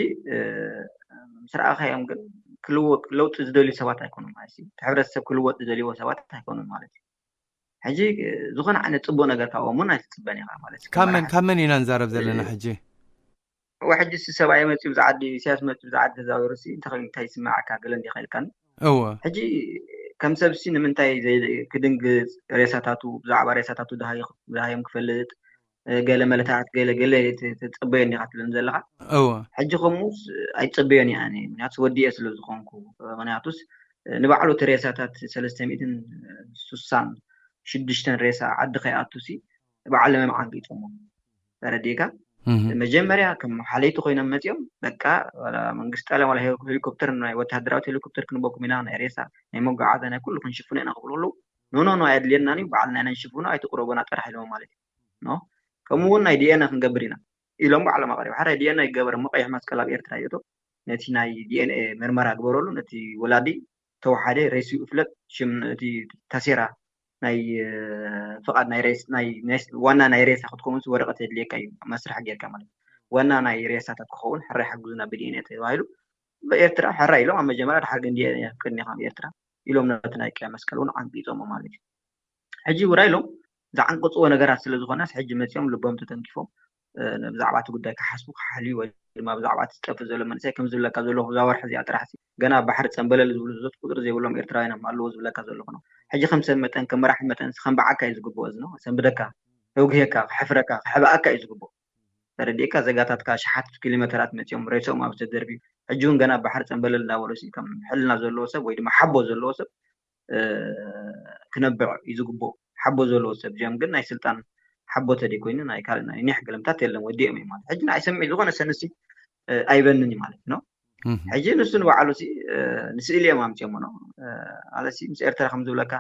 ምስ ረኣኻዮም ግን ክልወጥ ለውጢ ዝደልዩ ሰባት ኣይኮኑን ማለት እዩ። እቲ ሕብረተሰብ ክልወጥ ዝደልይዎ ሰባት ኣይኮኑን ማለት እዩ። ሕጂ ዝኾነ ዓይነት ፅቡቅ ነገር ካብኦም እውን ኣይትፅበን ኢኻ ማለት እዩ። ካብ መን ካብ መን ኢና ንዛረብ ዘለና ሕጂ? ሕጂ ሰብኣይ መፅኡ ብዛዓዲ ኢሳያስ መፅኡ ብዛዓዲ ተዛዊሩ እንታይ ይስምዓካ ገለ እንዲኻ ኢልካኒ። እወ ሕጂ ከም ሰብሲ ንምንታይ ክድንግፅ ሬሳታቱ ብዛዕባ ሬሳታቱ ድሃዮም ክፈልጥ ገለ መለታት ገለ ገለ ተፀበዮ እንዲኻ ትብለኒ ዘለኻ። እወ ሕጂ ከምኡስ ኣይፀበዮን እየ ኣነ ምክንያቱ ወዲኤ ስለ ዝኾንኩ። ምክንያቱስ ንባዕሉ እቲ ሬሳታት ሰለስተ ሚእትን ስሳን ሽዱሽተን ሬሳ ዓዲ ከይኣቱሲ ባዕሎም እዮም ዓንቂፆሞ። ተረዲእካ? መጀመርያ ከም ሓለይቲ ኮይኖም መፂኦም በቃ መንግስቲ ጣልያን ዋላ ሄሊኮፕተር ናይ ወተሃደራዊት ሄሊኮፕተር ክንበኩም ኢና ናይ ሬሳ ናይ መጓዓዝያ ናይ ኩሉ ክንሽፍኖ ኢና ክብሉ ከለዉ ኖኖኖ ኣየድልየናን እዩ ባዕልና ኢና ንሽፍኖ ኣይትቅረቡና ጥራሕ ኢሎም ማለት እዩ። ከምኡ እውን ናይ ዲኤንኤ ክንገብር ኢና ኢሎም ባዕሎም ኣቅሪቡ ሓደ ዲኤንኤ ይገበር እሞ ቀይሕ መስቀል ኣብ ኤርትራ ይእቶ ነቲ ናይ ዲኤንኤ ምርመራ ግበረሉ ነቲ ወላዲ ተወሓደ ሬስኡ ይፍለጥ ሽም እቲ ታሴራ ናይ ፍቓድ ናይ ሬስ ናይ ዋና ናይ ሬሳ ክትከውን ወረቐት የድልየካ እዩ መስርሕ ጌርካ ማለት ዋና ናይ ሬሳታት ክኸውን ሕራይ ሓግዙና ብዲኤንኤ ተባሂሉ ኤርትራ ሕራይ ኢሎም ኣብ መጀመርያ ድሓር ግን ዲኤንኤ ቅድሚኻ ኤርትራ ኢሎም ነቲ ናይ ቀይ መስቀል እውን ዓንቂፆሞ ማለት እዩ። ሕጂ ውራይ ኢሎም ዝዓንቀፅዎ ነገራት ስለ ዝኾነስ ሕጂ መፂኦም ልቦም ተተንኪፎም ብዛዕባ እቲ ጉዳይ ክሓስቡ ክሓልዩ ወይ ድማ ብዛዕባ እቲ ዝጠፍእ ዘሎ መንእሰይ ከም ዝብለካ ዘለኹ እዛ ወርሒ እዚኣ ጥራሕ ገና ኣብ ባሕሪ ፀንበለል ዝብሉ ዘት ቁፅሪ ዘይብሎም ኤርትራውያን እዮም ኣለዎ ዝብለካ ዘለኹ ነው። ሕጂ ከም ሰብ መጠን ከም መራሒ መጠን ከም በዓካ እዩ ዝግብኦ እዚ ነው ሰንብደካ ከውግሄካ ክሕፍረካ ክሕብኣካ እዩ ዝግብኦ። ተረዲእካ ዘጋታትካ ሸሓት ኪሎ ሜተራት መፂኦም ሬሶም ኣብ ዝተደርብዩ ሕጂ እውን ገና ባሕሪ ፀንበለል እንዳበሉ ከም ሕልና ዘለዎ ሰብ ወይ ድማ ሓቦ ዘለዎ ሰብ ክነብዕ እዩ ዝግብኦ። ሓቦ ዘለዎ ሰብ እዚኦም ግን ናይ ስልጣን ሓቦ ተደይ ኮይኑ ናይ ካልእ ናይ ኒሕ ገለምታት የለን ወዲኦም እዩ ማለት ሕጂ ንዓይ ሰሚዕ ዝኾነ ሰንሲ ኣይበንን እዩ ማለት ነው። ሕጂ ንሱ ንባዕሉ ንስእሊ እዮም ኣምፅኦሞ ነው ማለት ምስ ኤርትራ ከም ዝብለካ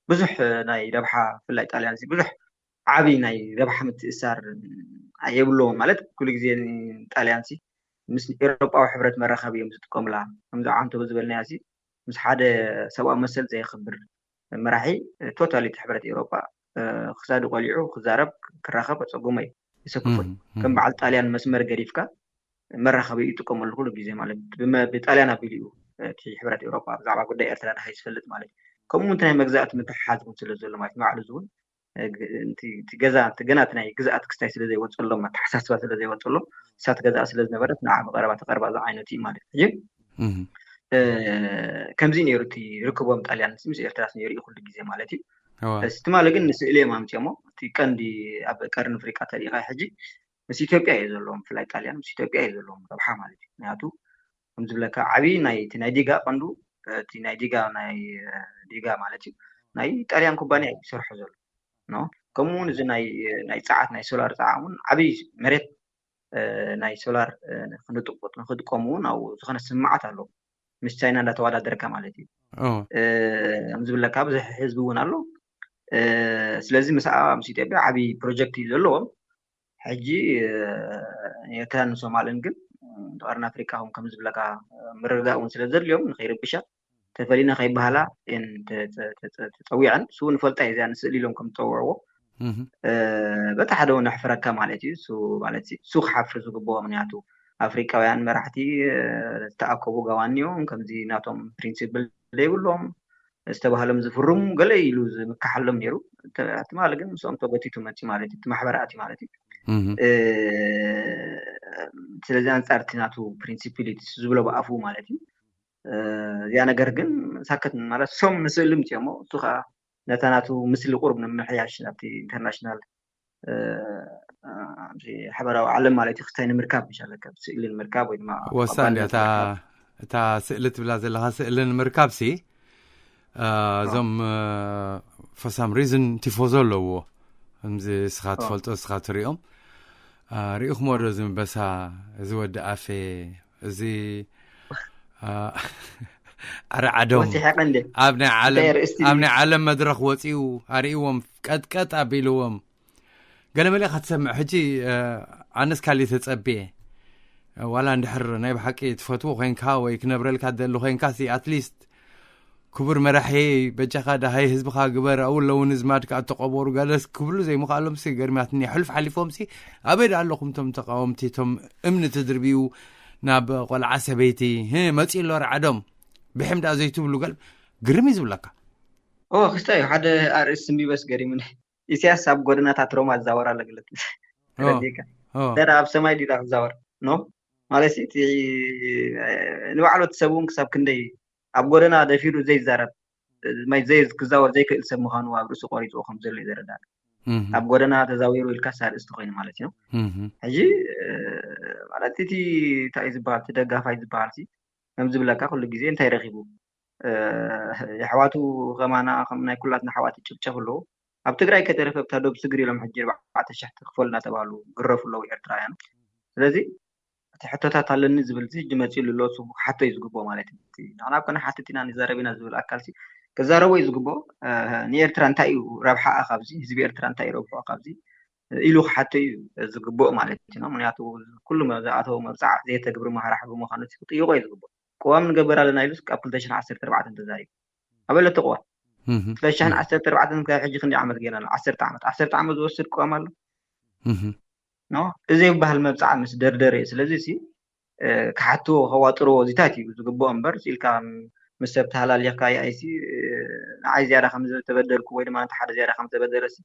ብዙሕ ናይ ረብሓ ብፍላይ ጣልያን ብዙሕ ዓብይ ናይ ረብሓ ምትእሳር የብለዎም ማለት ኩሉ ግዜ ጣልያን ምስ ኤሮጳዊ ሕብረት መራኸቢ እዮም ዝጥቀሙላ ከምዚ ዓንተቦ ዝበልናያ ምስ ሓደ ሰብኣዊ መሰል ዘየኽብር መራሒ ቶታሊ እቲ ሕብረት ኤሮጳ ክሳዱ ቆሊዑ ክዛረብ ክራኸብ ኣፀጉሞ እዩ የሰክፎ እዩ። ከም በዓል ጣልያን መስመር ገዲፍካ መራኸቢ ይጥቀመሉ ኩሉ ግዜ ማለት ብመ- ብጣልያን ኣቢሉ እዩ እቲ ሕብረት ኤውሮጳ ብዛዕባ ጉዳይ ኤርትራ ድሃይ ዝፈልጥ ማለት እዩ። ከምኡ እውን ናይ መግዛእቲ ምትሓሓዝ እውን ስለ ዘሎ ማለት ባዕሉ እውን እቲ ገዛ እቲ ገና እቲ ናይ ግዝኣት ክስታይ ስለ ዘይወፀሎም ኣተሓሳስባ ስለ ዘይወፀሎም እሳት ገዛ ስለ ዝነበረት ንዓ ብቀረባ ተቀርባ ዝዓይነቱ እዩ ማለት እዩ። ከምዚ ነይሩ እቲ ርክቦም ጣልያን ምስ ኤርትራ ነይሩ እዩ ኩሉ ግዜ ማለት እዩ። እቲ ትማሊ ግን ንስእሊ እዮም ኣምፅኦሞ። እቲ ቀንዲ ኣብ ቀርኒ ኣፍሪቃ ተሪኢኻ ሕጂ ምስ ኢትዮጵያ እዩ ዘለዎም። ብፍላይ ጣልያን ምስ ኢትዮጵያ እዩ ዘለዎም ረብሓ ማለት እዩ። ምክንያቱ ከም ዝብለካ ዓብዪ ናይ እቲ ናይ ዲጋ ቀንዱ እቲ ናይ ዲጋ ናይ ዲጋ ማለት እዩ ናይ ጣልያን ኩባንያ እዩ ዝሰርሖ ዘሎ። ከምኡ እውን እዚ ናይ ፃዓት ናይ ሶላር ፃዓ እውን ዓብዪ መሬት ናይ ሶላር ንክጥቀሙ እውን ኣብኡ ዝኾነ ስምምዓት ኣለዎም ምስ ቻይና እንዳተወዳደርካ ማለት እዩ። ከም ዝብለካ ብዙሕ ህዝቢ እውን ኣሎ። ስለዚ ምስኣ ምስ ኢትዮጵያ ዓብዪ ፕሮጀክት እዩ ዘለዎም። ሕጂ ኤርትራን ሶማልን ግን ቀርኒ ኣፍሪቃ ከም ዝብለካ ምርግጋእ እውን ስለ ዘድልዮም ንከይርብሻ ተፈሊና ከይበሃላ እየን ተፀዊዐን። ንሱ እውን ፈልጣ እዩ እዚኣ ንስእሊ ኢሎም ከም ዝፀውዕዎ በቲ ሓደ እውን ኣሕፍረካ ማለት እዩ። እሱ ማለት እሱ ክሓፍር ዝግብኦ ምክንያቱ ኣፍሪቃውያን መራሕቲ ዝተኣከቡ ጋዋን እዮም። ከምዚ ናቶም ፕሪንሲፕል ዘይብሎም ዝተባህሎም ዝፍርሙ ገለ ኢሉ ዝምካሓሎም ነይሩ። ትማሊ ግን ምስኦም ተጎቲቱ መፂ ማለት እዩ። ማሕበራት እዩ ማለት እዩ። ስለዚ ኣንፃርቲ ናቱ ፕሪንሲፕል ዝብሎ ብኣፉ ማለት እዩ። እዚኣ ነገር ግን ሳከት ማለት ሶም ንስእልም እሞ እሱ ከዓ ነታ ናቱ ምስሊ ቁርብ ንምሕያሽ ናብቲ ኢንተርናሽናል ሓበራዊ ዓለም ማለት እዩ ክስታይ ንምርካብ ይሻለካ ስእሊ ንምርካብ ወይ ድማ ወሳን እያ እታ ስእሊ ትብላ ዘለካ ስእሊ ንምርካብ ሲ እዞም for some reason ቲፎዞ ኣለዎ። ከምዚ እስኻ ትፈልጦ እስኻ ትሪኦም ሪኢኹሞ ዶ ዝምበሳ እዚ ወዲ ኣፌ እዚ ኣረ ዓዶም ኣብ ናይ ዓለም መድረኽ ወፂኡ ኣርእዎም ቀጥቀጥ ኣቢልዎም። ገለ መለ ኢኻ ትሰምዕ። ሕጂ ኣነስ ካሊእ ተፀብየ ዋላ እንድሕር ናይ ብሓቂ ትፈትዎ ኮይንካ ወይ ክነብረልካ ደሊ ኮይንካ ኣትሊስት ክቡር መራሒ በጃኻ ደሃይ ህዝብኻ ግበር ኣብኡ ኣለውን ዝማድ ከዓ ተቀበሩ ገለስ ክብሉ ዘይምኽኣሎም ሲ ገርሚያትኒ። ሕሉፍ ሓሊፎም ሲ ኣበይ ዳ ኣለኹም ቶም ተቃወምቲ ቶም እምኒ ትድርብዩ ናብ ቆልዓ ሰበይቲ መፂ ኣሎ ርዓዶም ብሕም ዳ ዘይትብሉ ገል ግርም እዩ ዝብለካ። ክስታይ ሓደ ኣርእስ ስንቢበስ ገሪሙኒ። ኢሳያስ ኣብ ጎደናታት ሮማ ዝዛወር ኣሎ ግለት ተረዲእካ። ደራ ኣብ ሰማይ ዲዳ ክዛወር ኖ ማለት እቲ ንባዕሉ እቲ ሰብ እውን ክሳብ ክንደይ ኣብ ጎደና ደፊሩ ዘይዛረብ ማይ ዘይ ክዛወር ዘይክእል ሰብ ምዃኑ ኣብ ርእሱ ቆሪፅዎ ከም ዘሎ እዩ ዘረዳእ። ኣብ ጎደና ተዛዊሩ ኢልካ ኣርእስቲ ኮይኑ ማለት እዩ። ሕጂ ማለት እቲ እንታይ ዝበሃል እቲ ደጋፋይ ዝበሃል ከም ዝብለካ ኩሉ ግዜ እንታይ ረኪቡ የሕዋቱ ከማና ከም ናይ ኩላትና ኣሕዋት ይጭፍጨፉ ኣለዉ። ኣብ ትግራይ ከተረፈ ብታ ዶብ ስግር ኢሎም ሕጂ ኣርባዕተ ሽሕ ትኽፈሉ እናተባህሉ ግረፉ ኣለዉ ኤርትራውያን። ስለዚ እቲ ሕቶታት ኣለኒ ዝብል ሕጂ መፂሉ ኣሎ እሱ ክሓቶ እዩ ዝግብኦ ማለት እዩ። ንሕና እኮ ንሓትት ኢና ንዛረብ ኢና ዝብል ኣካል ሲ ክዛረቦ እዩ ዝግብኦ። ንኤርትራ እንታይ እዩ ረብሓኣ ካብዚ ህዝቢ ኤርትራ እንታይ እዩ ረብሖ ካብዚ ኢሉ ክሓቶ እዩ ዝግብኦ ማለት እዩ። ምክንያቱ ኩሉ ዝኣተወ መብፃዕ ዘየተግብር ማህራሕ ብምዃኑ ክጥይቆ እዩ ዝግብኦ። ቅዋም ንገብር ኣለና ኢሉስ ካብ ክልተ ሽሕን ዓሰርተ ኣርባዕተን ተዛሪቡ ኣበለቶ ቅዋም ክልተ ሽሕን ዓሰርተ ኣርባዕተን ካብ ሕጂ ክንደይ ዓመት ገይርና ኣሎ ዓሰርተ ዓመት ዓሰርተ ዓመት ዝወስድ ቅዋም ኣሎ። እዚ ይበሃል መብፃዕ ምስ ደርደረ እዩ። ስለዚ ሲ ክሓትዎ ከዋጥርዎ እዚታት እዩ ዝግብኦ እምበር ኢልካ ምስ ሰብ ተሃላሊኽካ ይኣይሲ ንዓይ ዝያዳ ከም ዝተበደልኩ ወይ ድማ እቲ ሓደ ዝያዳ ከም ዝተበደለ ሲ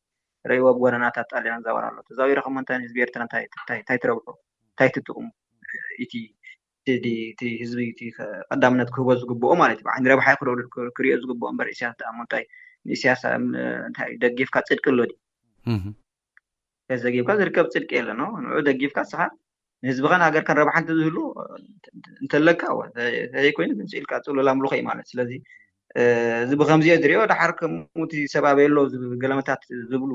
ረእይዎ ኣብ ጎደናታት ጣልያን ዛወር ኣሎ። ተዛዊርኩም እንታይ ህዝቢ ኤርትራ እንታይ እንታይ እንታይ ትረብሑ እንታይ ትጥቕሙ እቲ እቲ ህዝቢ እቲ ቀዳምነት ክህቦ ዝግብኦ ማለት እዩ። ብዓይኒ ረብሓ ክረዱ ክሪኦ ዝግብኦ እምበር ኢሳያስ ደኣ እንታይ ንኢሳያስ እንታይ ደጊፍካ ፅድቂ ኣሎ ድዩ? ተዘጊብካ ዝርከብ ፅድቂ የለ ነው ንዑ ደጊፍካ ስኻ ንህዝብኻን ሃገርካን ረብሓ እንተዝህሉ እንተለካ ዘይኮይኑ ግን ስኢልካ ፅሉል ኣምልኾ እዩ ማለት ስለዚ እዚ ብከምዚኦ ዝሪኦ ድሓር ከምኡ እቲ ሰብ ኣበይ ኣሎ ዝብል ገለመታት ዝብሉ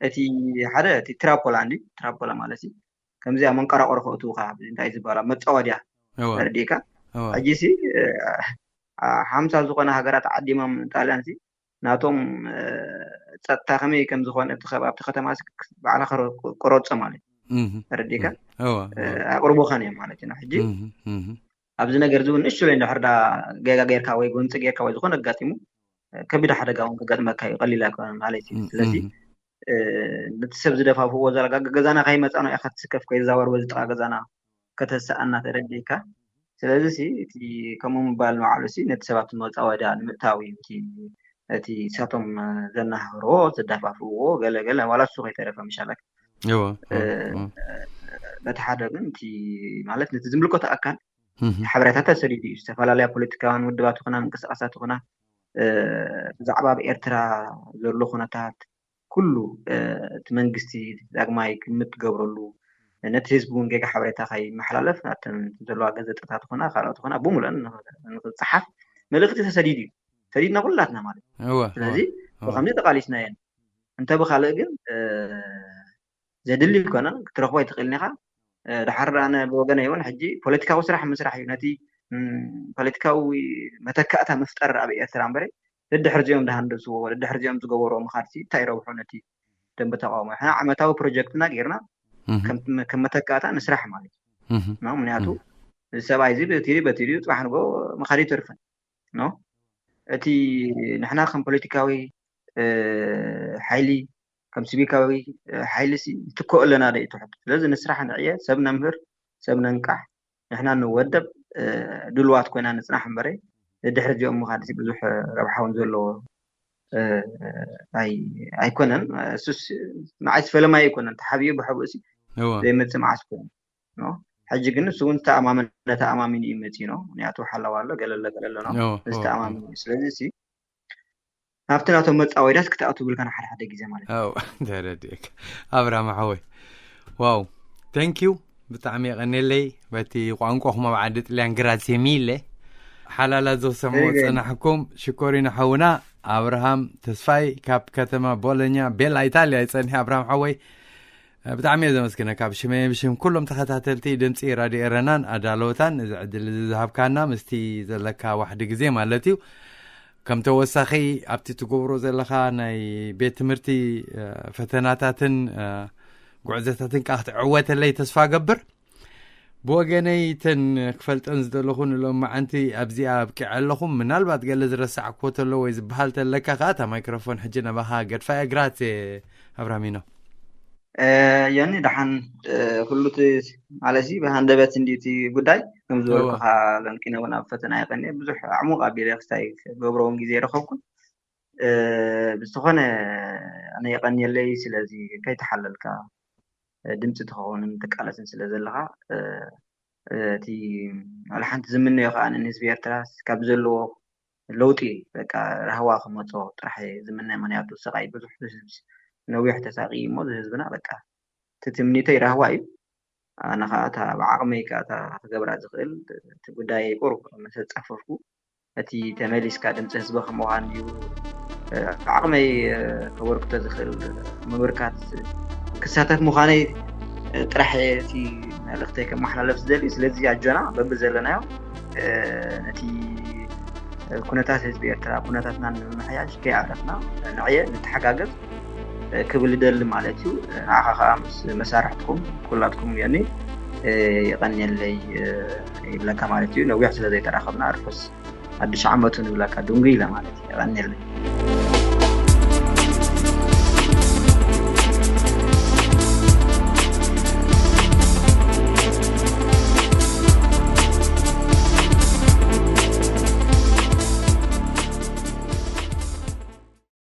እቲ ሓደ እቲ ትራፖላ እንዲ ትራፖላ ማለት እዩ ከምዚኣ መንቀራቆሮ ከእትውካ እንታይ ዝበሃላ መፃወድያ ተረዲእካ ሕጂ ሲ ሓምሳ ዝኾነ ሃገራት ዓዲሞም ጣልያን ሲ ናቶም ፀጥታ ከመይ ከም ዝኾነ እቲ ከባብቲ ከተማ ባዕላ ቆረፆ ማለት ተረዲእካ ኣቅርቦ ከን እዮም ማለት እዩ ሕጂ ኣብዚ ነገር እዚ እውን ንእሽተይ እንድሕር ዳ ጌጋ ጌርካ ወይ ጎንፂ ጌርካ ወይ ዝኾነ ኣጋጢሙ ከቢድ ሓደጋ እውን ከጋጥመካ እዩ ቀሊል ኣይኮነን ማለት እዩ ስለዚ ነቲ ሰብ ዝደፋፍዎ ዘረጋገ ገዛና ከይመፃ ነው ኢካ ትስከፍ ከይዛወር በዚ ጥቃ ገዛና ከተሰኣና ተረዲእካ። ስለዚ ሲ እቲ ከምኡ ምባል ንባዕሉ ሲ ነቲ ሰባት መጻወድያ ንምእታው እዩ። እቲ እቲ ሳቶም ዘናህርዎ ዘዳፋፍዎ ገለ ገለ ዋላ እሱ ከይተረፈ ምሻለክ እዎ በቲ ሓደ ግን እቲ ማለት ነቲ ዝምልከቶ ኣካል ሓበሬታ ተሰዲዱ እዩ። ዝተፈላለያ ፖለቲካውያን ውድባት ይኹና ምንቅስቃሳት ይኹና ብዛዕባ ኣብ ኤርትራ ዘሎ ኩነታት ኩሉ እቲ መንግስቲ ዳግማይ ግምት ክገብረሉ ነቲ ህዝቢ እውን ጌጋ ሓበሬታ ከይመሓላለፍ ኣብተን ዘለዋ ገዘጠታት ይኹና ካልኦት ይኹና ብሙሉአን ንክፀሓፍ መልእክቲ ተሰዲዱ እዩ። ሰዲድና ኩላትና ማለት እዩ። ስለዚ ብከምዚ ተቃሊስና እየን። እንተ ብካልእ ግን ዘድሊ ይኮነ ክትረክቦ ኣይትኽእልን ኢኻ። ድሓር ኣነ ብወገነይ እውን ሕጂ ፖለቲካዊ ስራሕ ምስራሕ እዩ። ነቲ ፖለቲካዊ መተካእታ ምፍጠር ኣብ ኤርትራ እምበረ ደድሕር ዚኦም ዝሃንደስዎ ደድሕር ዚኦም ዝገበርዎ ምኻድሲ እንታይ ረብሑ? ነቲ ደንበ ተቃውሞ ንሕና ዓመታዊ ፕሮጀክትና ጌርና ከም መተካእታ ንስራሕ ማለት እዩ። ምክንያቱ እዚ ሰብኣይ እዚ በቲ በቲ ጽባሕ ንጎ መኻዲ ተርፈን ኖ እቲ ንሕና ከም ፖለቲካዊ ሓይሊ ከም ሲቪካዊ ሓይሊ ንትክኦ ኣለና ዶ ትሕት። ስለዚ ንስራሕ ንዕየ ሰብ ነምህር ሰብ ነንቃሕ ንሕና ንወደብ ድልዋት ኮይና ንፅናሕ እምበረ ድሕሪ እዚኦም ምኻድ ብዙሕ ረብሓውን ዘለዎ ኣይኮነን። እሱስ ንዓይ ዝፈለማይ ኣይኮነን ተሓብዮ ብሕቡእ ዘይመፅእ መዓስ ኮይኑ ሕጂ ግን ንሱ እውን ዝተኣማመነ ተኣማሚኑ እዩ መፂኖ ምክንያቱ ሓላዋ ኣሎ ገለለ ገለለ ነው ዝተኣማሚኑ ስለዚ ናብቲ ናቶም መፃወድያት ክትኣቱ ብልካ ሓደ ሓደ ግዜ ማለት እዩ። ተረድእካ ኣብራማ ሓወይ ዋው thank you ብጣዕሚ የቐኔለይ በቲ ቋንቋኹም ኣብ ዓዲ ጥልያን ግራዜ ሚለ ሓላላ ዝሰምዎ ፀናሕኩም ሽኮሪና ሓውና ኣብርሃም ተስፋይ ካብ ከተማ ቦሎኛ ቤላ ኢታልያ ይፀንሒ ኣብርሃም ሓወይ ብጣዕሚ እየ ዘመስግነካ ብሽመ ብሽም ኩሎም ተኸታተልቲ ድምፂ ራድዮ ኤረናን ኣዳለወታን እዚ ዕድል እዚ ዝሃብካና ምስቲ ዘለካ ዋሕዲ ግዜ ማለት እዩ ከም ተወሳኺ ኣብቲ ትገብሮ ዘለኻ ናይ ቤት ትምህርቲ ፈተናታትን ጉዕዘታትን ከዓ ክትዕወተለይ ተስፋ ገብር ብወገነይ ተን ክፈልጠን ዝደለኹ ንሎም መዓንቲ ኣብዚኣ ኣብቂዐ ኣለኹም ምናልባት ገለ ዝረሳዕክዎ ተሎ ወይ ዝበሃል ተለካ ከዓ እታ ማይክሮፎን ሕጂ ነባኻ ገድፋ እያ ግራት ኣብራሚኖ ዮኒ ደሓን ኩሉ ማለት ብሃንደበት እንዲ እቲ ጉዳይ ከም ዝበልኩካ ለንኪነ እውን ኣብ ፈተና ይቀኒ ብዙሕ ኣዕሙቅ ኣቢለ ክስታይ ገብረውን ግዜ ይረከብኩን ብዝኾነ ኣነ የቀንየለይ ስለዚ ከይተሓለልካ ድምፂ ትኸውንን ትቃለስን ስለ ዘለካ እቲ ዋላ ሓንቲ ዝምነዮ ከዓ ንህዝቢ ኤርትራ ካብ ዘለዎ ለውጢ በቃ ራህዋ ክመፆ ጥራሕ ዝምነ ምክንያቱ ስቃይ ብዙሕ ነዊሕ ተሳቂ እሞ ህዝብና በቃ እቲ ትምኒተይ ራህዋ እዩ ኣነ ከዓ እታ ብዓቅመይ ከዓ እታ ክገብራ ዝኽእል እቲ ጉዳይ ቁሩብ መሰ ፃፈፍኩ እቲ ተመሊስካ ድምፂ ህዝቢ ከምዃን እዩ ዓቕመይ ከበርክቶ ዝኽእል ምብርካት ክሳተፍ ምዃነይ ጥራሕ እቲ መልእክተይ ከመሓላለፍ ዝደሊ ስለዚ ኣጆና በቢ ዘለናዮ ነቲ ኩነታት ህዝቢ ኤርትራ ኩነታትና ንምምሕያሽ ከይኣረፍና ንዕየ ንተሓጋገዝ ክብል ይደሊ ማለት እዩ ንዓኻ ከዓ ምስ መሳርሕትኩም ኩላትኩም ዮኒ የቐንየለይ ይብለካ ማለት እዩ ነዊሕ ስለ ዘይተራኸብና ርሑስ ሓድሽ ዓመቱ ንብለካ ድንጉ ኢለ ማለት እዩ የቐንየለይ